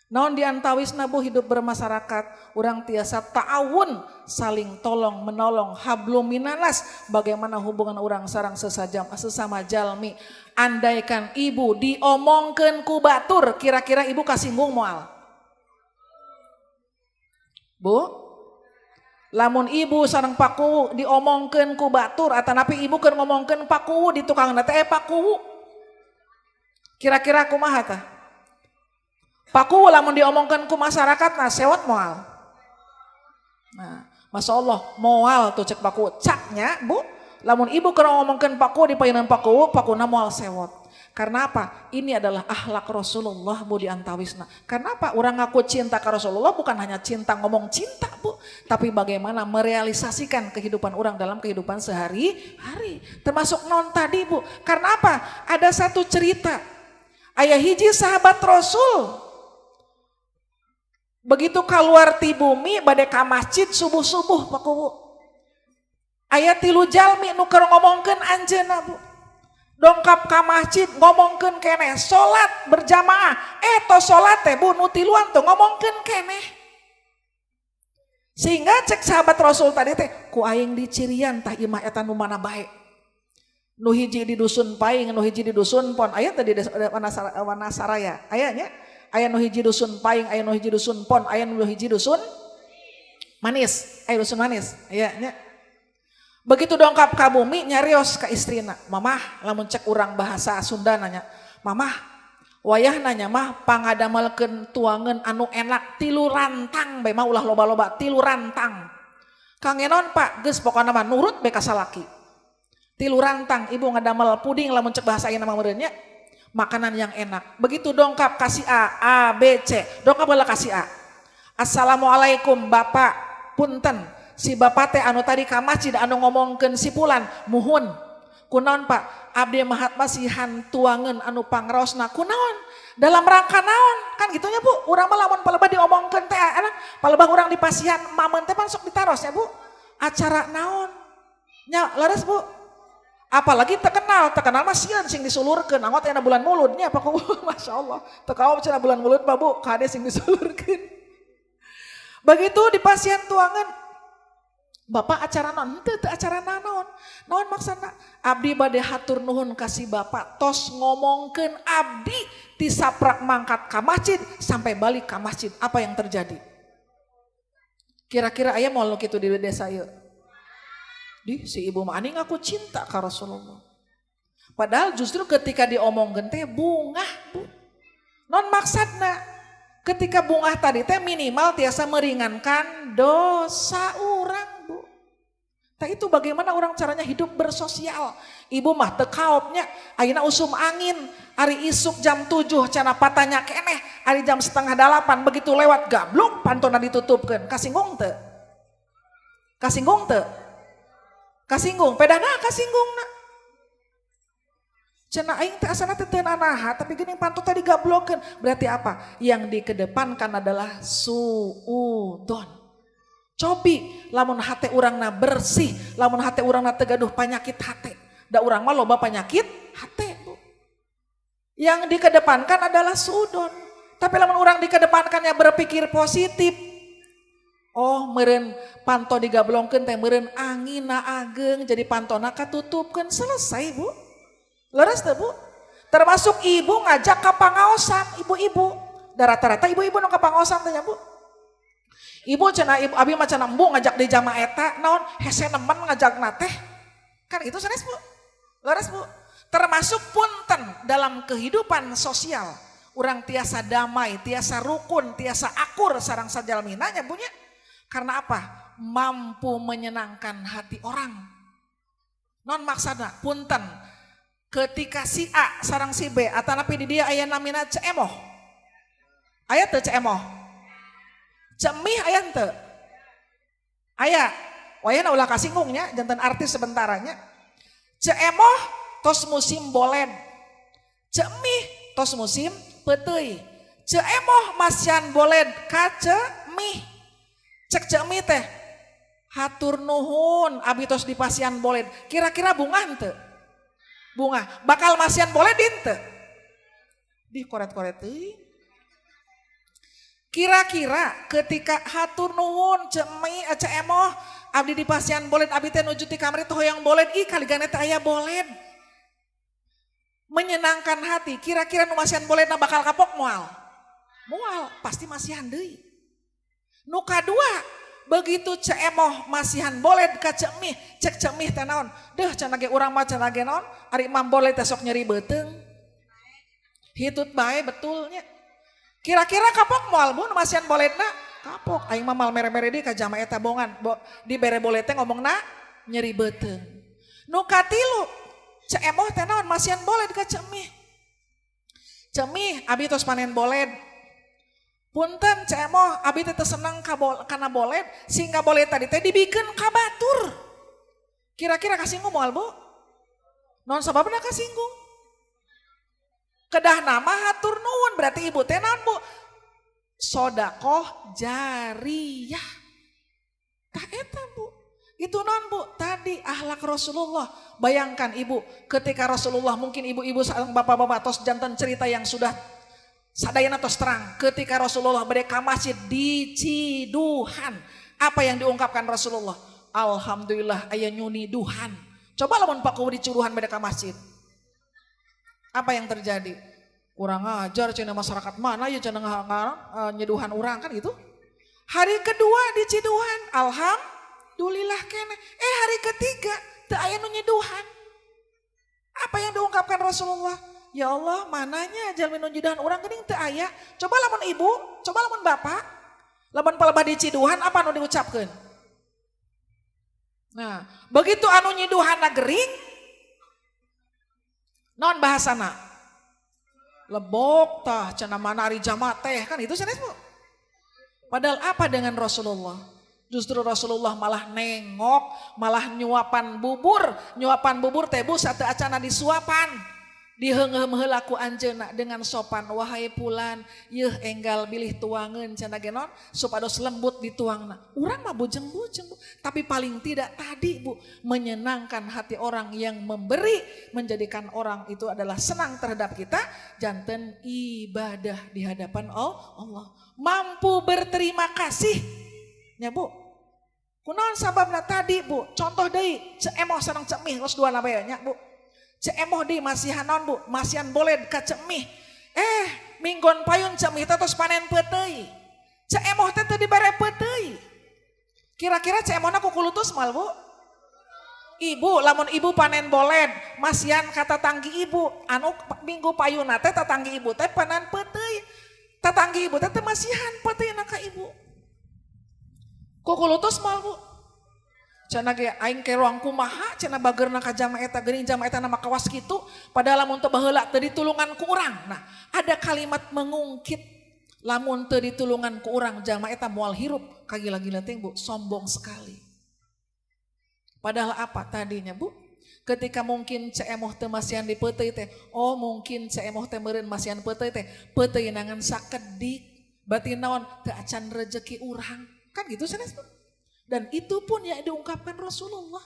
Naon diantawisna, Bu, hidup bermasyarakat? Orang tiasa ta'awun, saling tolong menolong, hablum minannas. Bagaimana hubungan orang sareng sesama jalmi? Andaikan ibu diomongkeun ku batur, kira-kira ibu kasinggung moal? Bu? Lamun ibu sareng Pak Kuwu diomongkeun ku batur atanapi ibu keur ngomongkeun Pak Kuwu di tukang teh, Pak Kuwu. Kira-kira kumaha tah? Pak Kuwu lamun diomongkeun ku masyarakat, nah, sewot moal? Nah, Masya Allah, moal tuh cek Pak Kuwu. Caknya, Bu, lamun ibu keur ngomongkeun Pak Kuwu di payunan Pak Kuwu, Pak Kuwu moal sewot. Karena apa? Ini adalah akhlak Rasulullah, Bu, di antawisna. Karena apa? Orang ngaku cinta ke Rasulullah bukan hanya cinta ngomong cinta, Bu, tapi bagaimana merealisasikan kehidupan orang dalam kehidupan sehari-hari. Termasuk non tadi, Bu. Karena apa? Ada satu cerita. Aya hiji sahabat Rasul. Begitu keluar ti bumi bade ka masjid subuh-subuh, Pak Kuwu. Aya tilu jalmi nu keur ngomongkeun anjeunna, Bu. Dongkap ka masjid ngomongkeun keneh, salat berjamaah. Eh, to salat teh, Bu, nu tiluan tuh ngomongkeun keneh. Sehingga cek sahabat Rasul tadi teh, ku aing dicirian tah imah eta nu mana bae. Nu hiji di dusun Paing, nu hiji di dusun Pon. Aya tadi di Wanasaraya. Aya nya? Aya nu hiji dusun Paing, aya nu hiji dusun Pon, aya nu hiji dusun Manis, aya dusun Manis. Aya nya. Begitu dongkap ka bumi nyarios ka istrina, "Mamah," lamun cek urang bahasa Sunda nanya, "Mamah, wayah nanya mah pangadamelkeun tuangan anu enak tilu rantang bae mah, ulah loba-loba, tilu rantang." "Kangge naon, Pak?" Geus, pokona mah nurut bae ka salaki. Tilu rantang ibu ngadamel puding, lamun cek bahasa ayeuna mah meureun nya makanan yang enak. Begitu dongkap kasih A, A, B, C. Dongkap heula kasih A. "Assalamualaikum, Bapak, punten. Si bapak teh anu tadi ka masjid anu ngomongkeun si pulan." "Muhun." "Kunaon, Pak?" "Abdi mah masihan tuangan anu pangraosna." "Kunaon? Dalam rangka naon?" Kan gitunya, Bu. Urang mah lamun palebah diomongkeun teh enak, palebah urang dipasihan mamen teh pan sok ditaros ya, Bu. Acara naon? Nya leres, Bu. Apalagi terkenal, terkenal mah sieun sing disulurkeun. Angot aya bulan muludnya, Pak. Masya Allah. Teu kaom cenah bulan mulud, Pak, Bu, kade sing disulurkeun. Begitu dipasihan tuangan, "Bapak acara naon?" "Henteu, teu acara naon." "Naon maksana?" "Abdi bade hatur nuhun kasih Bapak tos ngomongkeun abdi ti saprak mangkat ka masjid sampai balik ka masjid." Apa yang terjadi? Kira-kira aya moal kitu di desa ieu? Di si ibu mah ani ngaku cinta ka Rasulullah. Padahal justru ketika diomongkeun teh bungah, Bu. Naon maksudna? Ketika bungah tadi teh minimal tiasa meringankan dosa orang, Bu. Tah, itu bagaimana orang caranya hidup bersosial. Ibu mah teu kaopnya, ayeuna usum angin, ari isuk jam 7 cenah patanya keneh, ari jam 7.30 begitu lewat gablok pantona ditutupkeun. Kasinggung teu? Kasinggung teu? Kasinggung, pedana kasinggungna. Cenah aing teh asana teh teu nanaha, tapi geuning panto tadi gablokeun. Berarti apa? Yang dikedepankan adalah suudon. Cobi lamun hate urangna bersih, lamun hate urangna teu gaduh panyakit hate. Da urang mah loba penyakit hate, Bu. Yang dikedepankan adalah suudon. Tapi lamun urang dikedepankannya berpikir positif. Oh, meureun panto digablongkeun teh meureun anginna ageng jadi pantona katutupkeun, selesai, Bu. Leres teh, Bu? Termasuk ibu ngajak ke pangaosan, ibu-ibu. Da rata-rata ibu-ibu nu ka pangaosan teh nya, Bu. Ibu cenah, ibu abi mah cenah embung ngajak di jama eta naon hese nemen ngajak teh. Kan itu sanes, Bu. Leres, Bu. Termasuk punten dalam kehidupan sosial. Urang tiasa damai, tiasa rukun, tiasa akur sareng sajalmina nya, Bu, nya. Karena apa? Mampu menyenangkan hati orang. Naon maksudna? Punten. Ketika si A sareng si B atanapi di dia aya namina Ceu Emoh. Aya teu Ceu Emoh? Ceu Mih aya henteu? Aya. Wayahna ulah kasinggung nya, janten artis sebentaranya. Ceu Emoh tos musim boled. Ceu Mih tos musim peuteuy. Ceu Emoh masihan boled ka Ceu Mih. Cek Ceu Mih teh, hatur nuhun abi tos dipasihan boled. Kira-kira bungah henteu? Bungah. Bakal masihan boled henteu? Di koret-koret teuing. Kira-kira ketika hatur nuhun Ceu Mih, Ceu Emoh, abdi dipasihan boled, abi teh nuju ti kamari teh hoyong boled, ih kaligana teh aya boled. Menyenangkan hati, kira-kira nu masihan boledna bakal kapok moal? Moal, pasti masihan deui. Nu kadua, begitu Ceu Emoh masihan boled ka Ceu Mih, cek Ceu Mih teh naon? Deuh cenah ge urang mah cenah ge naon? Ari imam boled teh sok nyeri beuteung. Hitut bae betulnya. Kira-kira kapok moal, Bu, nu masihan boledna? Kapok. Aing mah mal mere-mere di ka jama eta bongan. Bo, dibere boled teh ngomongna nyeri beuteung. Nu katilu, Ceu Emoh teh naon masihan boled ka Ceu Mih. Ceu Mih abi tos panen boled. Punten Ceu Emoh, abi teh teu seneng ka kana boled sehingga boled tadi teh dibikeun ka batur. Kira-kira kasinggung moal, Bu? Naon sababna kasinggung? Kedah nama hatur nuhun berarti ibu teh naon, Bu? Sodakoh jariyah. Tah eta, Bu. Itu naon, Bu? Tadi akhlak Rasulullah. Bayangkan ibu, ketika Rasulullah, mungkin ibu-ibu sareng bapak-bapak tos janten cerita yang sudah sadayana tos terang. Ketika Rasulullah bade ka masjid di Ciduhan, apa yang diungkapkan Rasulullah? Alhamdulillah aya nu nyiduhan. Coba lamun Pak Kuwu di Ciduhan bade ka masjid. Apa yang terjadi? Kurang ajar cenah, masyarakat mana ya cenah nyiduhan urang, kan gitu. Hari kedua di Ciduhan, alhamdulillah keneh. Eh, hari ketiga teu aya nu nyiduhan. Apa yang diungkapkan Rasulullah? Ya Allah, mananya jalmi nu nyiduhan urang geuning teu aya. Coba lamun ibu, coba lamun bapak, lamun palebah di Ciduhan apa nu diucapkeun? Nah, begitu anu nyiduhanna gering, naon bahasana? Lebok tah cenah, mana ari jama teh, kan itu sanes, Bu. Padahal apa dengan Rasulullah? Justru Rasulullah malah nengok, malah nyuapan bubur, nyuapan bubur teh, Bu, satu acana disuapan. Diheungheum heula ku anjeunna dengan sopan, wahai pulan, yeuh enggal bilih tuangeun cenah ge naon supados lembut dituangna. Urang mah bujeng-bujeng, Bu. Tapi paling tidak tadi, Bu, menyenangkan hati orang yang memberi, menjadikan orang itu adalah senang terhadap kita, janten ibadah di hadapan Allah. Mampu berterima kasih. Ya, Bu. Kunaon sababna tadi, Bu? Contoh deui, Ceu Emoh sareng Ceu Mih geus dua nabe nya, Bu. Ceu Emoh di masihan naon, Bu? Masihan boled ka Ceu Mih. Eh, minggon payun Ceu Mih teh tos panen peuteuy. Ceu Emoh teh teu dibere peuteuy. Kira-kira Ceu Emohna kukulutus moal, Bu? Ibu, lamun ibu panen boled, masihan ka tatanggi ibu, anu minggu payuna teh tatanggi ibu teh panen peuteuy. Tatanggi ibu teh teu masihan peuteuy ka ibu. Kukulutus moal, Bu? Cenah ge aing ke ruang kumaha cenah bageurna ka jama eta, geuning jama eta nama kawas kitu, padahal lamun teu baheula teu ditulungan ku urang. Nah, ada kalimat mengungkit, lamun teu ditulungan ku urang jama eta moal hirup, kagila-gila teh, Bu, sombong sekali. Padahal apa tadinya, Bu? Ketika mungkin Ceu Emoh teu masihan di peuteuy teh, oh mungkin Ceu Emoh teh meureun masihan peuteuy teh, peuteuy ngan sakedik, berarti naon, teu acan rezeki urang. Kan gitu sanes, Bu? Dan itu pun ya diungkapkan Rasulullah.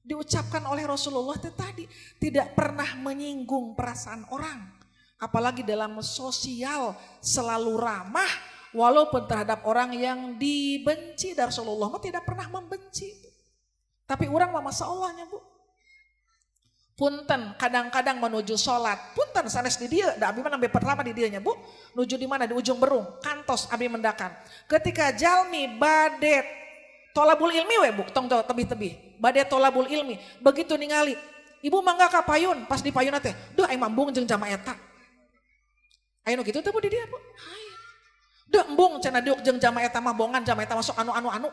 Diucapkan oleh Rasulullah teh tadi tidak pernah menyinggung perasaan orang. Apalagi dalam sosial selalu ramah walaupun terhadap orang yang dibenci, dan Rasulullah mah tidak pernah membenci. Tapi orang mah masa Allahnya, Bu. Punten kadang-kadang menuju sholat, punten sanes di dia, da abi mah nembe pertama di dieu nya, Bu. Nuju di mana, di Ujung Berung, kantos abi mendakan. Ketika jalmi bade tolabul ilmi we, Bu, tong tebih-tebih. Bade tolabul ilmi, begitu ningali, "Ibu mangga ka payun," pas di payun teh, "Duh, aing embung jeung jama eta." Aya nu kitu teh, Bu, di dieu, Bu? Aya. "Duh, embung cenah diuk jeung jama eta mah, bongan jama eta masuk anu anu anu."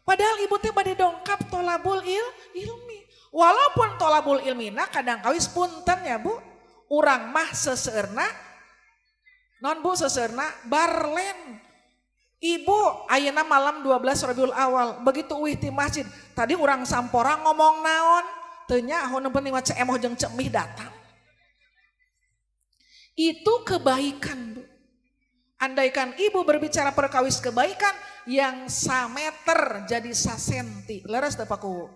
Padahal ibu teh bade dongkap tolabul ilmi. Walaupun tolabul ilmina kadang kawis punten ya, Bu, urang mah seseurna non, Bu, seseurna barlen. Ibu ayeuna malam 12 Rabiul Awal, begitu uih ti masjid, tadi urang sampora ngomong naon, teu nyaho, nu penting mah Ceu Emoh jeung Ceu Mih datang. Itu kebaikan, Bu. Andaikan ibu berbicara perkawis kebaikan yang sameter jadi sasenti. Leres teu, Pak Kuwu?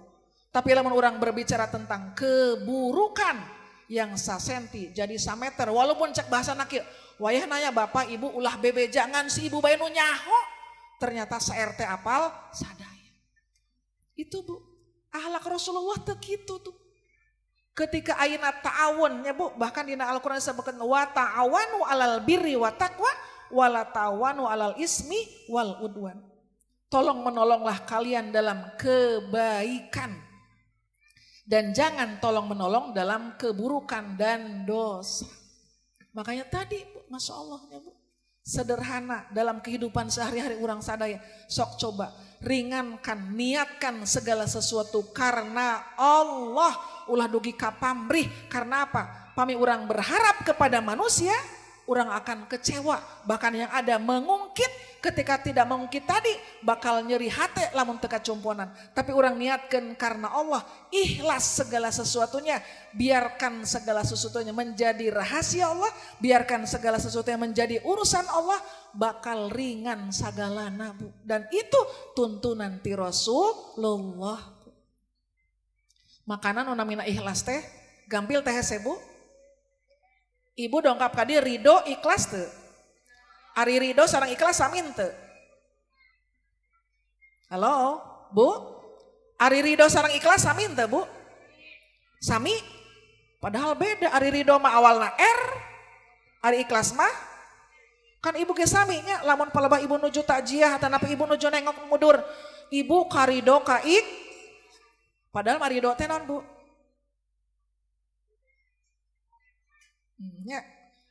Tapi lamun orang berbicara tentang keburukan yang sasenti jadi sameter, walaupun cek bahasa kieu, wayah nanya bapak ibu ulah bebe, jangan si ibu bae nu nyaho, ternyata sa RT apal sadaya. Itu, Bu, akhlak Rasulullah teu kitu tuh. Ketika ayeuna ta'awun ya, Bu, bahkan dina Al-Qur'an disebutkan wa ta'awanu alal birri wa taqwa wala ta'awanu alal ismi wal udwan. Tolong menolonglah kalian dalam kebaikan dan jangan tolong menolong dalam keburukan dan dosa. Makanya tadi, Bu, Masya Allah ya, Bu, sederhana dalam kehidupan sehari-hari orang sadaya. Sok coba ringankan, niatkan segala sesuatu karena Allah. Ulah dugi ka pamrih, karena apa? Pami orang berharap kepada manusia, orang akan kecewa. Bahkan yang ada mengungkit, ketika tidak mengungkit tadi bakal nyeri hati lamun teu kacumponan. Tapi orang niatkan karena Allah, ikhlas segala sesuatunya, biarkan segala sesuatunya menjadi rahasia Allah, biarkan segala sesuatunya menjadi urusan Allah, bakal ringan sagalana, Bu. Dan itu tuntunan ti Rasulullah. Makanan nu namina ikhlas teh gampil teh hese, Bu. Ibu dongkap ka dieu ridho ikhlas teu? Ari ridho sareng ikhlas sami teu? Halo, Bu? Ari ridho sareng ikhlas sami teu, Bu? Sami? Padahal beda, ari ridho mah awalna R, ari ikhlas mah kan ibu ge sami nya, lamun palebah ibu nuju takjiah atanapi ibu nuju nengok mundur, ibu karido ka ik, padahal mah ridho teh naon, Bu? Ya.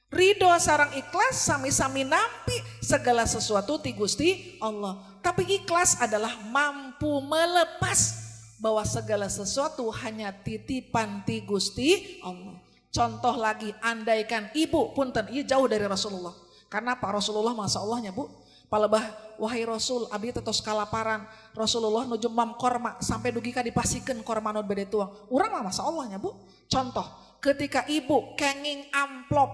Ridho sareng ikhlas sami-sami nampi segala sesuatu ti Gusti Allah. Tapi ikhlas adalah mampu melepas bahwa segala sesuatu hanya titipan ti Gusti Allah. Contoh lagi, andaikan ibu, punten, iya jauh dari Rasulullah. Karena Pak Rasulullah masa Allahnya, Bu. Palebah, "Wahai Rasul, abi teh tos kalaparan." Rasulullah nuju mam korma sampai dugi ka dipasikeun korma nu bade tuang. Urang mah masa Allahnya, Bu. Contoh, ketika ibu kenging amplop,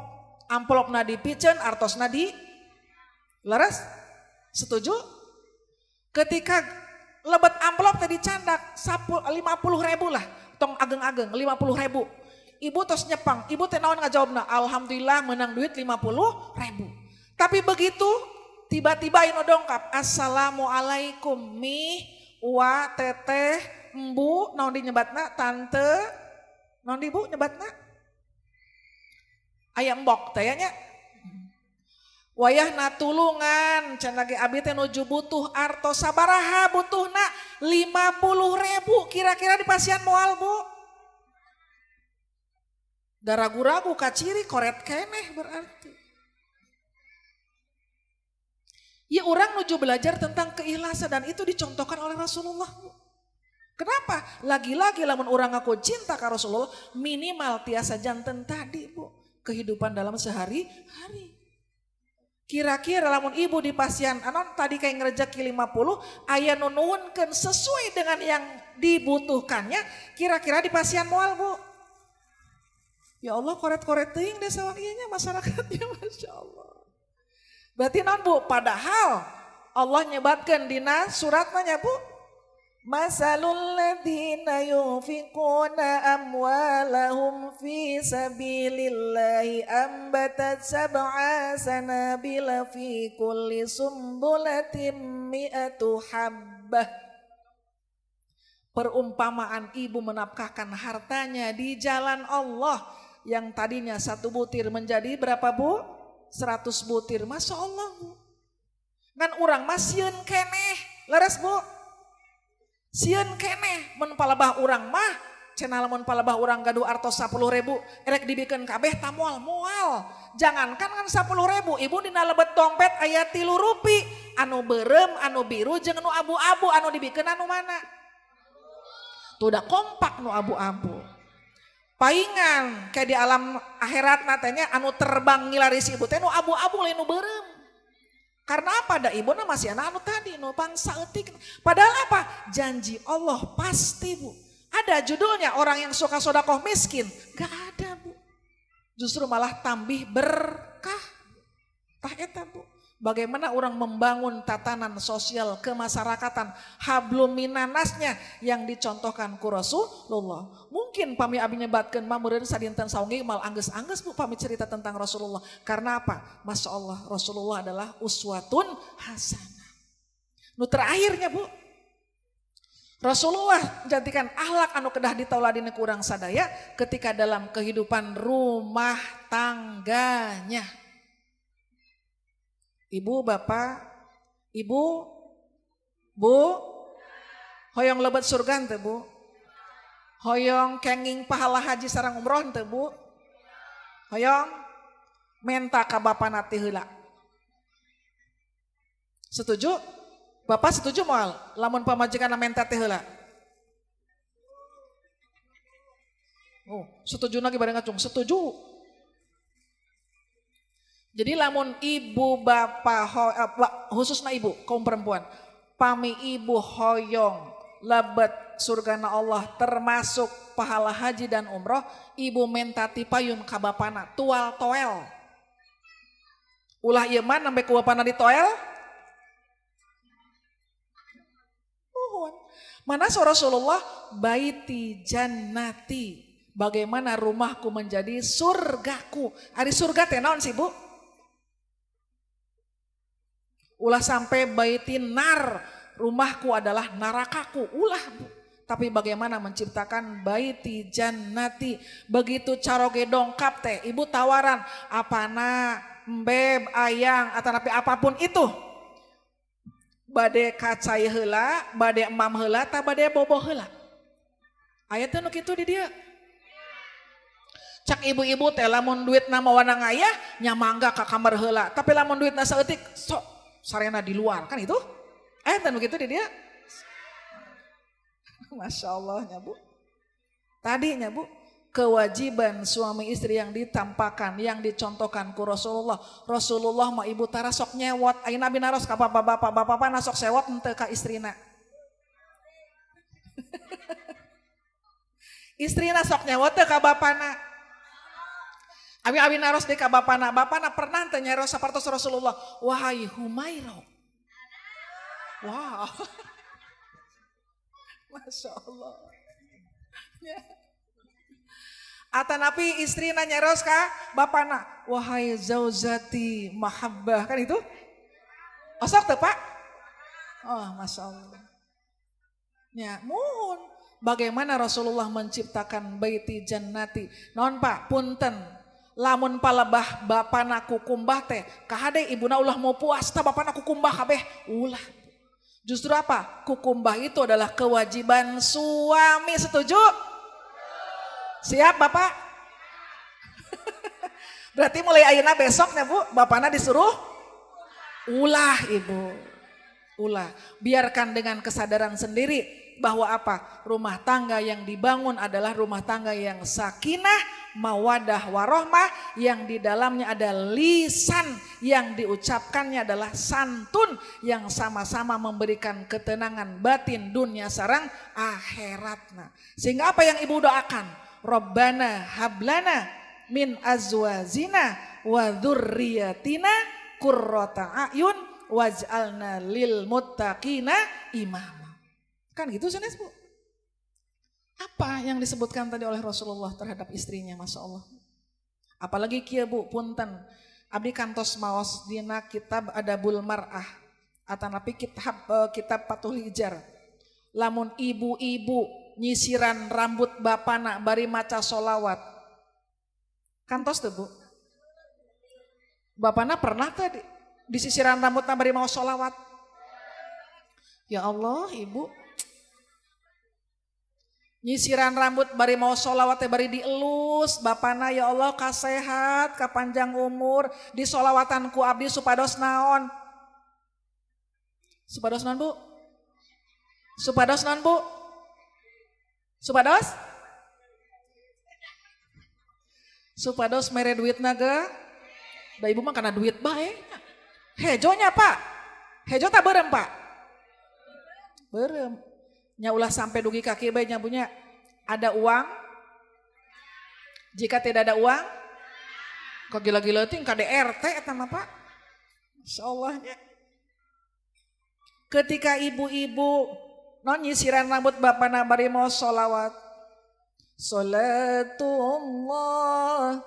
amplopna dipiceun, artosna di leres? Setuju? Ketika lebet amplop tadi candak 50 ribu lah, tong ageng-ageng, 50 ribu. Ibu tos nyepang, ibu teh naon ngajawabna? "Alhamdulillah menang duit 50 ribu." Tapi begitu tiba-tiba inu dongkap, "Assalamualaikum mi, wa, teteh, embu," naon di nyebatna, tante, naon di bu nyebatna? Aya embok teh nya. Wayahna tulungan, cenah ge abi teh nuju butuh artos sabaraha butuhna 50 ribu, kira-kira dipasihan moal, Bu? Da ragu-ragu kaciri koret keneh berarti. Ya, orang nuju belajar tentang keikhlasan dan itu dicontohkan oleh Rasulullah, Bu. Kenapa? Lagi-lagi lamun orang ngaku cinta ke Rasulullah, minimal tiasa janten tadi, Bu. Kehidupan dalam sehari-hari. Kira-kira lamun ibu dipasihan anon tadi kayak ngerejeki 50, aya nu nuhunkeun sesuai dengan yang dibutuhkannya, kira-kira dipasihan moal, Bu? Ya Allah, koret-koret teuing desa ieu nya masyarakatnya, Masya Allah. Berarti naon, Bu? Padahal Allah nyebatkan dina suratnya, Bu. مثل الذين ينفقون أموالهم في سبيل الله أنبتت سبع سنابل في كل سنبلة مائة حبة. Perumpamaan ibu menafkahkan hartanya di jalan Allah yang tadinya satu butir menjadi berapa, Bu? 100 butir. Masya Allah, Bu. Ngan urang mah sieun keneh. Leres, Bu? Sieun keneh mun palebah urang mah cenah, lamun palebah urang gaduh artos 10 ribu erek dibikeun kabeh ta moal moal. Jangankan kan 10 ribu, ibu, dina lebet dompet aya 3 rupi, anu beureum, anu biru, jeung anu abu-abu, anu dibikeun anu mana? Tuh, udah kompak nu abu-abu. Paingan kayak di alam akhirat natanya anu terbang ngilaris ibu teh nu abu-abu lain nu beureum. Karena apa? Da ibu masih anak anu tadi, nu pangsa eutik. Padahal apa? Janji Allah pasti, Bu. Ada judulnya orang yang suka sodakoh miskin? Gak ada, Bu. Justru malah tambih berkah. Tah eta, Bu. Bagaimana orang membangun tatanan sosial kemasyarakatan hablum minannasnya yang dicontohkan ku Rasulullah. Mungkin pami abi nyebatkeun mah meureun sadinten sawengi mal anggeus-anggeus, Bu, pami cerita tentang Rasulullah. Karena apa? Masya Allah, Rasulullah adalah uswatun hasanah. Nu terakhirnya, Bu, Rasulullah jadikan akhlak anu kedah ditauladini ku urang sadaya ketika dalam kehidupan rumah tangganya. Ibu, bapak, ibu, Bu, hoyong lebet surga teu, Bu? Hoyong kenging pahala haji sareng umroh teu, Bu? Hoyong menta ka bapana ti heula. Setuju? Bapak setuju moal lamun pamajikan menta teh heula? Oh, setuju lagi bareng ngacung, setuju. Jadi lamun ibu bapak khususnya ibu kaum perempuan, pami ibu hoyong lebet surgana Allah termasuk pahala haji dan umroh, ibu menta ti payun ka bapana, tual toel. Ulah ieu mah sampai ku bapana ditoel. Mohon. Mana Rasulullah بيتي جنتي. Bagaimana rumahku menjadi surgaku. Ari surga teh naon sih, Bu? Ulah sampai بيتي نار, rumahku adalah narakaku. Ulah, Bu. Tapi bagaimana menciptakan بيتي جنتي. Begitu caroge dongkap teh, ibu tawaran apana, embeb, ayang, atau tapi apapun itu. Bade kacai heula, bade emam heula, tah bade bobo heula. Aya teh nu kitu di dieu. Cak ibu-ibu teh lamun duit nama wana ngayah nya mangga ka kamar heula, tapi lamun duitna saeutik sok sarena di luar kan itu? Eh, teh nu kitu di dieu. Masya Allah nya, Bu. Tadinya, Bu, kewajiban suami istri yang ditampakkan, yang dicontohkan ku Rasulullah. Rasulullah mah ibu tara sok nyewot, ayeuna abi naros ka bapak-bapak, bapak-bapak nasok sewot henteu ka istrina? Istrina sok nyewot teu ka bapana? Abi-abi naros deui ka bapana, bapana pernah teu nyaros sapertos Rasulullah, wahai Humairo. Wow. Masya Allah. Ya. Atanapi istrina nyaros ka bapana, wahai زوجتي mahabbah, kan itu? Osok teu, Pak? Oh, Masya Allah. Ya, mohon. Bagaimana Rasulullah menciptakan بيتي جنتي. Non Pak, punten. Lamun palebah bapana kukumbah teh, kahade ibuna ulah mau puas tah bapana kukumbah kabeh, ulah. Justru apa? Kukumbah itu adalah kewajiban suami, setuju? Siap, Bapak? Berarti mulai ayeuna besoknya, Bu, bapana disuruh ulah, Ibu. Ulah. Biarkan dengan kesadaran sendiri bahwa apa? Rumah tangga yang dibangun adalah rumah tangga yang sakinah, mawadah, warohmah, yang di dalamnya ada lisan yang diucapkannya adalah santun yang sama-sama memberikan ketenangan batin dunia sareng akhirat. Nah, sehingga apa yang Ibu doakan? Robbana hablana min azwazina wa dzurriyyatina qurrata a'yun waj'alna lil muttaqina imama. Kan gitu sanes, Bu? Apa yang disebutkan tadi oleh Rasulullah terhadap istrinya, Masya Allah. Apalagi kieu, Bu, punten. Abdi kantos maos dina kitab Adabul Mar'ah atanapi kitab Fathul Hijar. Lamun ibu-ibu nyisiran rambut bapana bari maca solawat. Kantos tuh, Bu? Bapana pernah tadi disisiran rambut bari mau solawat? Ya Allah, Ibu. Nyisiran rambut bari mau solawat teh bari dielus bapana, ya Allah kasehat, kapanjang umur, di solawatan ku abdi supados naon? Supados naon, Bu? Supados naon, Bu? Supados? Supados mere duit naga? Da Ibu mah karena duit bae. Hejonya, Pak. Hejo tak beureum, Pak? Beureum. Nya ulah sampai dugi kaki bae nya punya. Ada uang? Jika tidak ada uang, kok gila-gila ting KDRT eta mah, Pak. Insyaallah nya. Ketika ibu-ibu non nyisiran rambut bapana bari mau sholawat. Salatullah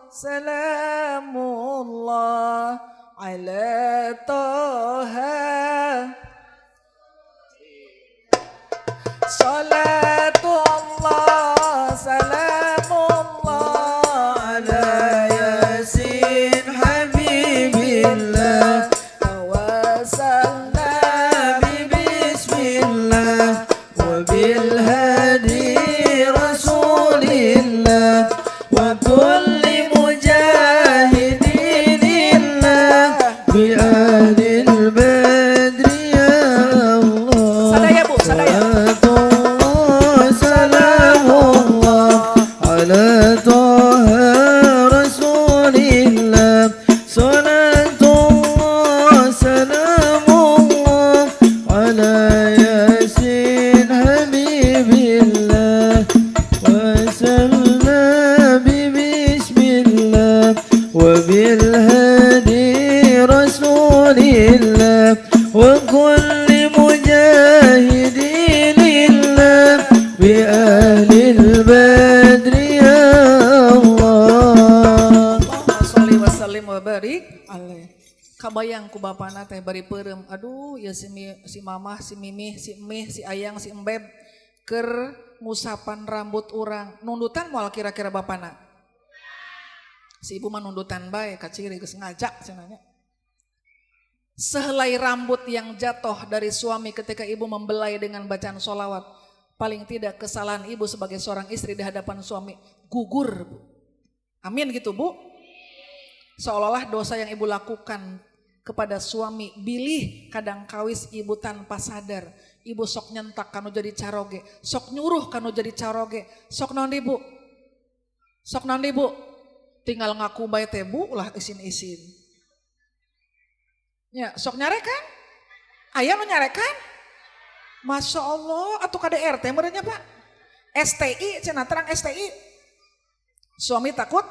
salamullah ala Toha. Salatullah salamullah ala Yasin habibillah tawasalna bismillah wa bil hadi rasulillah wa kulli mujahidin lillah bi ahlil badri ya Allah. Sadaya, Bu, sadaya. Salamullah ala Toha Rasulillah. Salatullah salamullah ala Yasin habibillah wa salna bi bismillah wa bil hadi rasulillah wa kulli mujahidin lillah bi ahlil badri ya Allah. Allahumma sholli wa sallim wa barik alaih. Kabayang ku bapana teh bari peureum. Aduh, ya si, si mamah, si mimih, si emih, si ayang, si embeb keur ngusapan rambut urang. Nundutan moal kira-kira bapana? Si ibu mah nundutan bae kaciri geus ngajak cenah nya. Sehelai rambut yang jatuh dari suami ketika ibu membelai dengan bacaan sholawat, paling tidak kesalahan ibu sebagai seorang istri di hadapan suami gugur, Bu. Amin gitu, Bu. Seolah-olah dosa yang ibu lakukan kepada suami, bilih kadang kawis ibu tanpa sadar. Ibu sok nyentak kanu jadi caroge, sok nyuruh kanu jadi caroge, sok naon, Ibu? Sok naon, Ibu? Tinggal ngaku bae teh, Bu, ulah isin-isin. Ya, sok nyarekan? Aya nu nyarekan? Masya Allah, atau KDRT merenya, Pak? STI, cenah terang STI. Suami takut?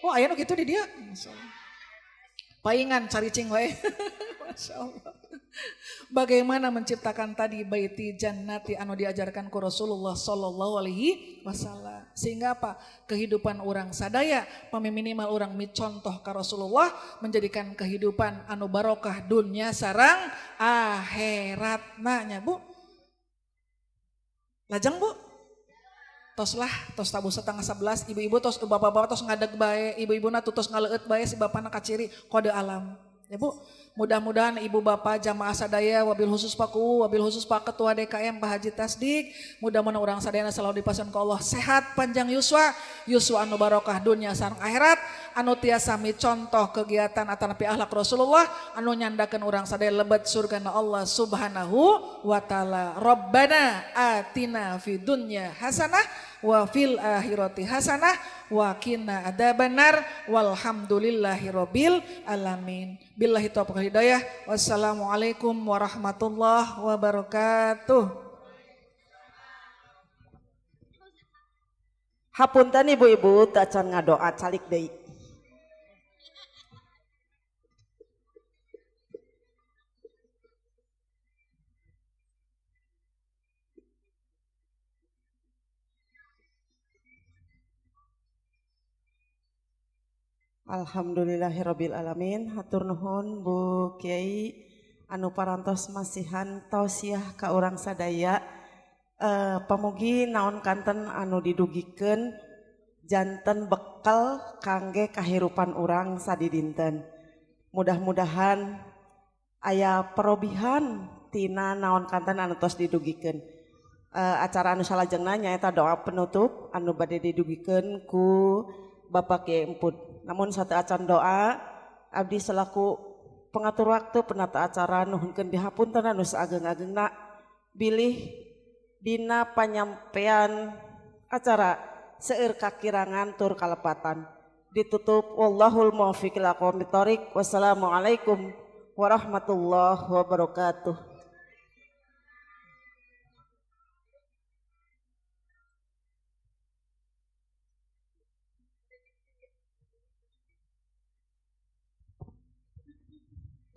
Oh, aya nu gitu di dia. Masya Allah. Paingan cari cing wae. Masya Allah. Bagaimana menciptakan tadi baiti jannati anu diajarkan ku Rasulullah sallallahu alaihi wasallam. Sehingga apa? Kehidupan orang sadaya, pami minimal orang micontoh ka Rasulullah menjadikan kehidupan anu barokah dunia sareng akhirat. Nanya, Bu. Lajeng, Bu. Tos lah, tos tabuh 10.30, ibu-ibu tos, bapak-bapak tos ngadeg bae, ibu-ibuna tuh tos ngaleueut bae, si bapana kaciri kode alam. Ya Bu, mudah-mudahan ibu bapak jamaah sadaya, wabil khusus Pak Kuwu, wabil khusus Pak Ketua DKM Pak Haji Tasdik, mudah-mudahan urang sadayana selalu dipasihan ku Allah sehat panjang yuswa, yuswa anu barokah dunia sareng akhirat, anu tiasa contoh kegiatan atanapi akhlak Rasulullah, anu nyandakeun urang sadaya lebet surgana Allah Subhanahu wa taala. Rabbana atina fid dunya hasanah wa fil akhirati hasanah wa qina adzabannar walhamdulillahirabbil alamin. Billahi taufiq wal hidayah. Wassalamualaikum warahmatullahi wabarakatuh. Hapunten ibu-ibu, teu acan ngadoa, calik deui. Alhamdulillahirabbil alamin. Hatur nuhun Bu Kiai anu parantos masihan tausiah ka urang sadaya. Pamugi naon kanten anu didugikeun janten bekal kangge kahirupan urang sadidinten. Mudah-mudahan aya perobihan tina naon kanten anu tos didugikeun. Acara anu salajengna nyaeta doa penutup anu bade didugikeun ku Bapak Kiai Emput. Namun satu acan doa, abdi selaku pengatur waktu penata acara nuhunkeun dihapunten anu saageng-agengna bilih dina panyampean acara seueur kakirangan tur kalepatan. Ditutup wallahul muwaffiq ila aqwamit thoriq. Wassalamualaikum warahmatullahi wabarakatuh.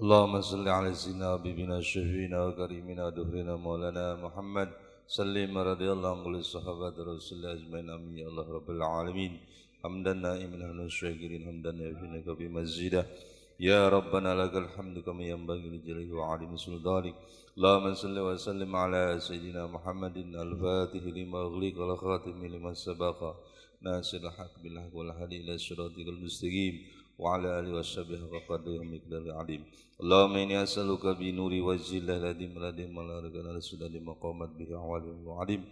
اللهم صل على سيدنا حبيبنا شفينا وكريمنا دهرنا مولانا محمد سلم رضي الله عن الصحابة رسول الله أجمعين آمين يا الله رب العالمين. حمدا نائما نحن الشاكرين حمدا يفينك بمزيده يا ربنا لك الحمد كما ينبغي لجلاله وعظيم سلطانك. اللهم صل وسلم على سيدنا محمد الفاتح لما أغلق والخاتم لما سبق ناصر الحق بالحق والهادي إلى صراطك المستقيم وعلى آله وصحبه حق قدره ومقداره العظيم. اللهم إني أسألك بنور وجه الله الذي الذي ملأ رسول لما قامت به أعوال العظيم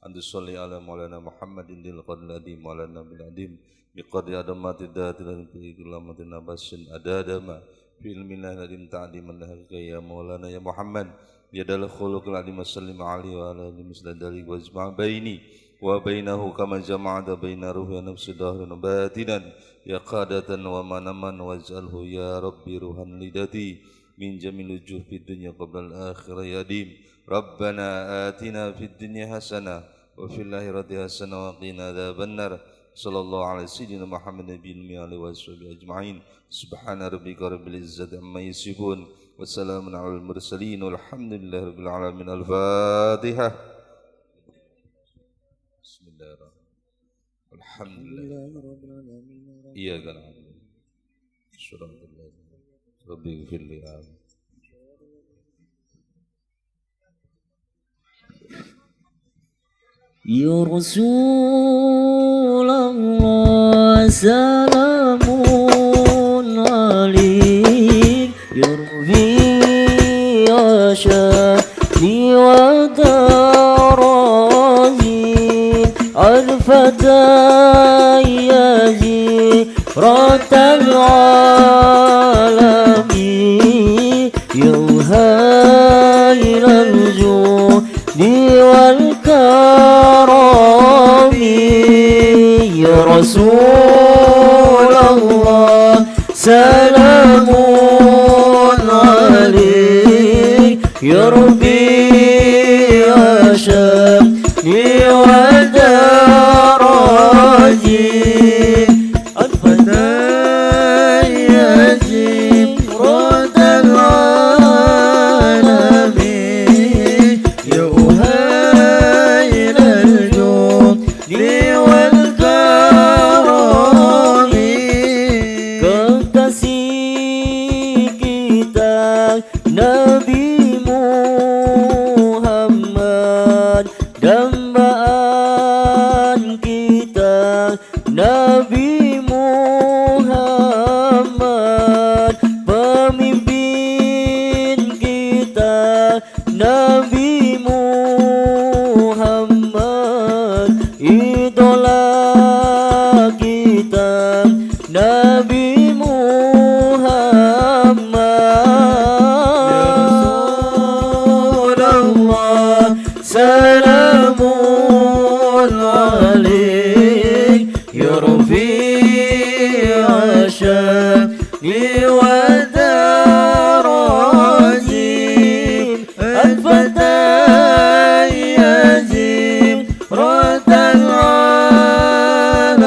أن تصلي على مولانا محمد ذي القدر العظيم وعلى النبي العظيم بقدر عظمة الذات التي كل نفس أداد ما في علم الله العظيم تعظيما لك يا مولانا يا محمد يا ذا الخلق العظيم وسلم عليه وعلى آله مثل ذلك واجمع بيني وبينه كما جمعت بين روح ونفس ظاهرا وباطنا يا قادة ومنما واجعله يا ربي روحا لذاتي من جميع الوجوه في الدنيا قبل الآخرة يا ديم. ربنا آتنا في الدنيا حسنة وفي الآخرة حسنة وقنا عذاب النار. صلى الله على سيدنا محمد نبي الأمي عليه وصحبه أجمعين. سبحان ربك رب العزة عما يصفون وسلام على المرسلين والحمد لله رب العالمين. الفاتحة. بسم الله الرحمن الرحيم. الحمد لله إياك نعبد صراط الله ربي اغفر لي. آمين. يا رسول الله سلام عليك يرضي شأني ودرجي الفتى يجيرة العالم يهيل الجود والكرم يا رسول الله سلام عليك يا ربي يا شأني ودرجي الفتى يجيرة العالم يهيل الجود والكرم kekasih kita Nabi Muhammad dambaan Idola kita Nabi Muhammad. Ya Rasulullah Salamun alaik ya rafi'a sya'ni wa daraji al-fata yazim ratal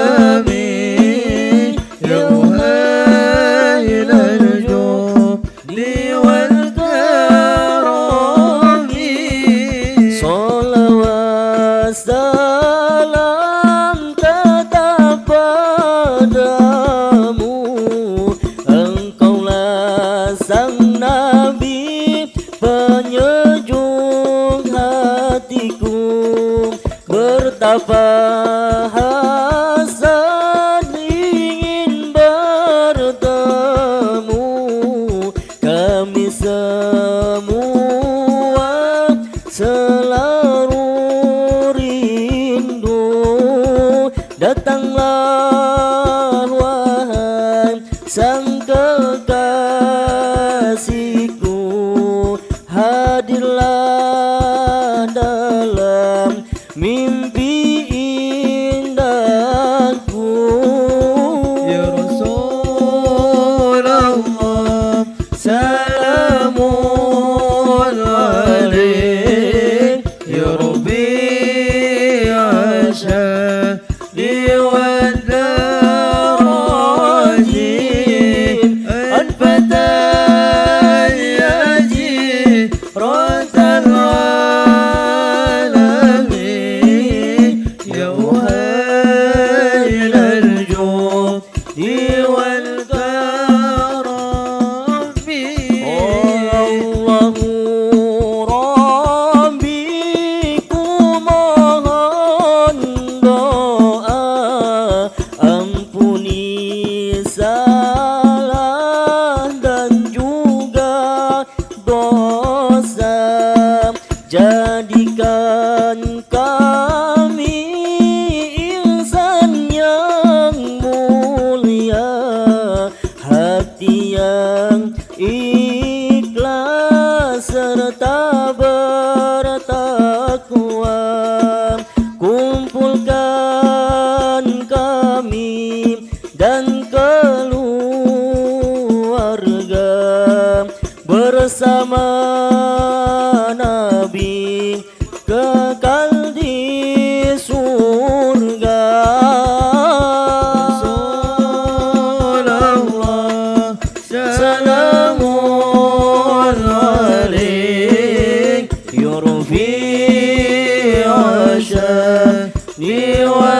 alamin ya muhail al-judi wal karami. Salawat salam tetap padamu, engkaulah sang nabi penyejuk hatiku. Bertapa Hasan ingin bertemu, kami semua selalu rindu. Datanglah wahai sang kekasihku, hadirlah dalam mimpi indahku. Ya Rasulullah salamun alaik ya rabi'a sya'ni wa daraji al-fata yaji ratal alamin ya muhail al-judi wal karami. Allahu Rabbi, ku mohon doa, ampuni salah dan juga dosa, jadikan kami insan yang mulia, hati yang ikhlas serta bertakwa. Kumpulkan kami dan keluarga bersama Nabi kekal di surga. Rasulullah salamun alaik ya rafi'a sya'ni wa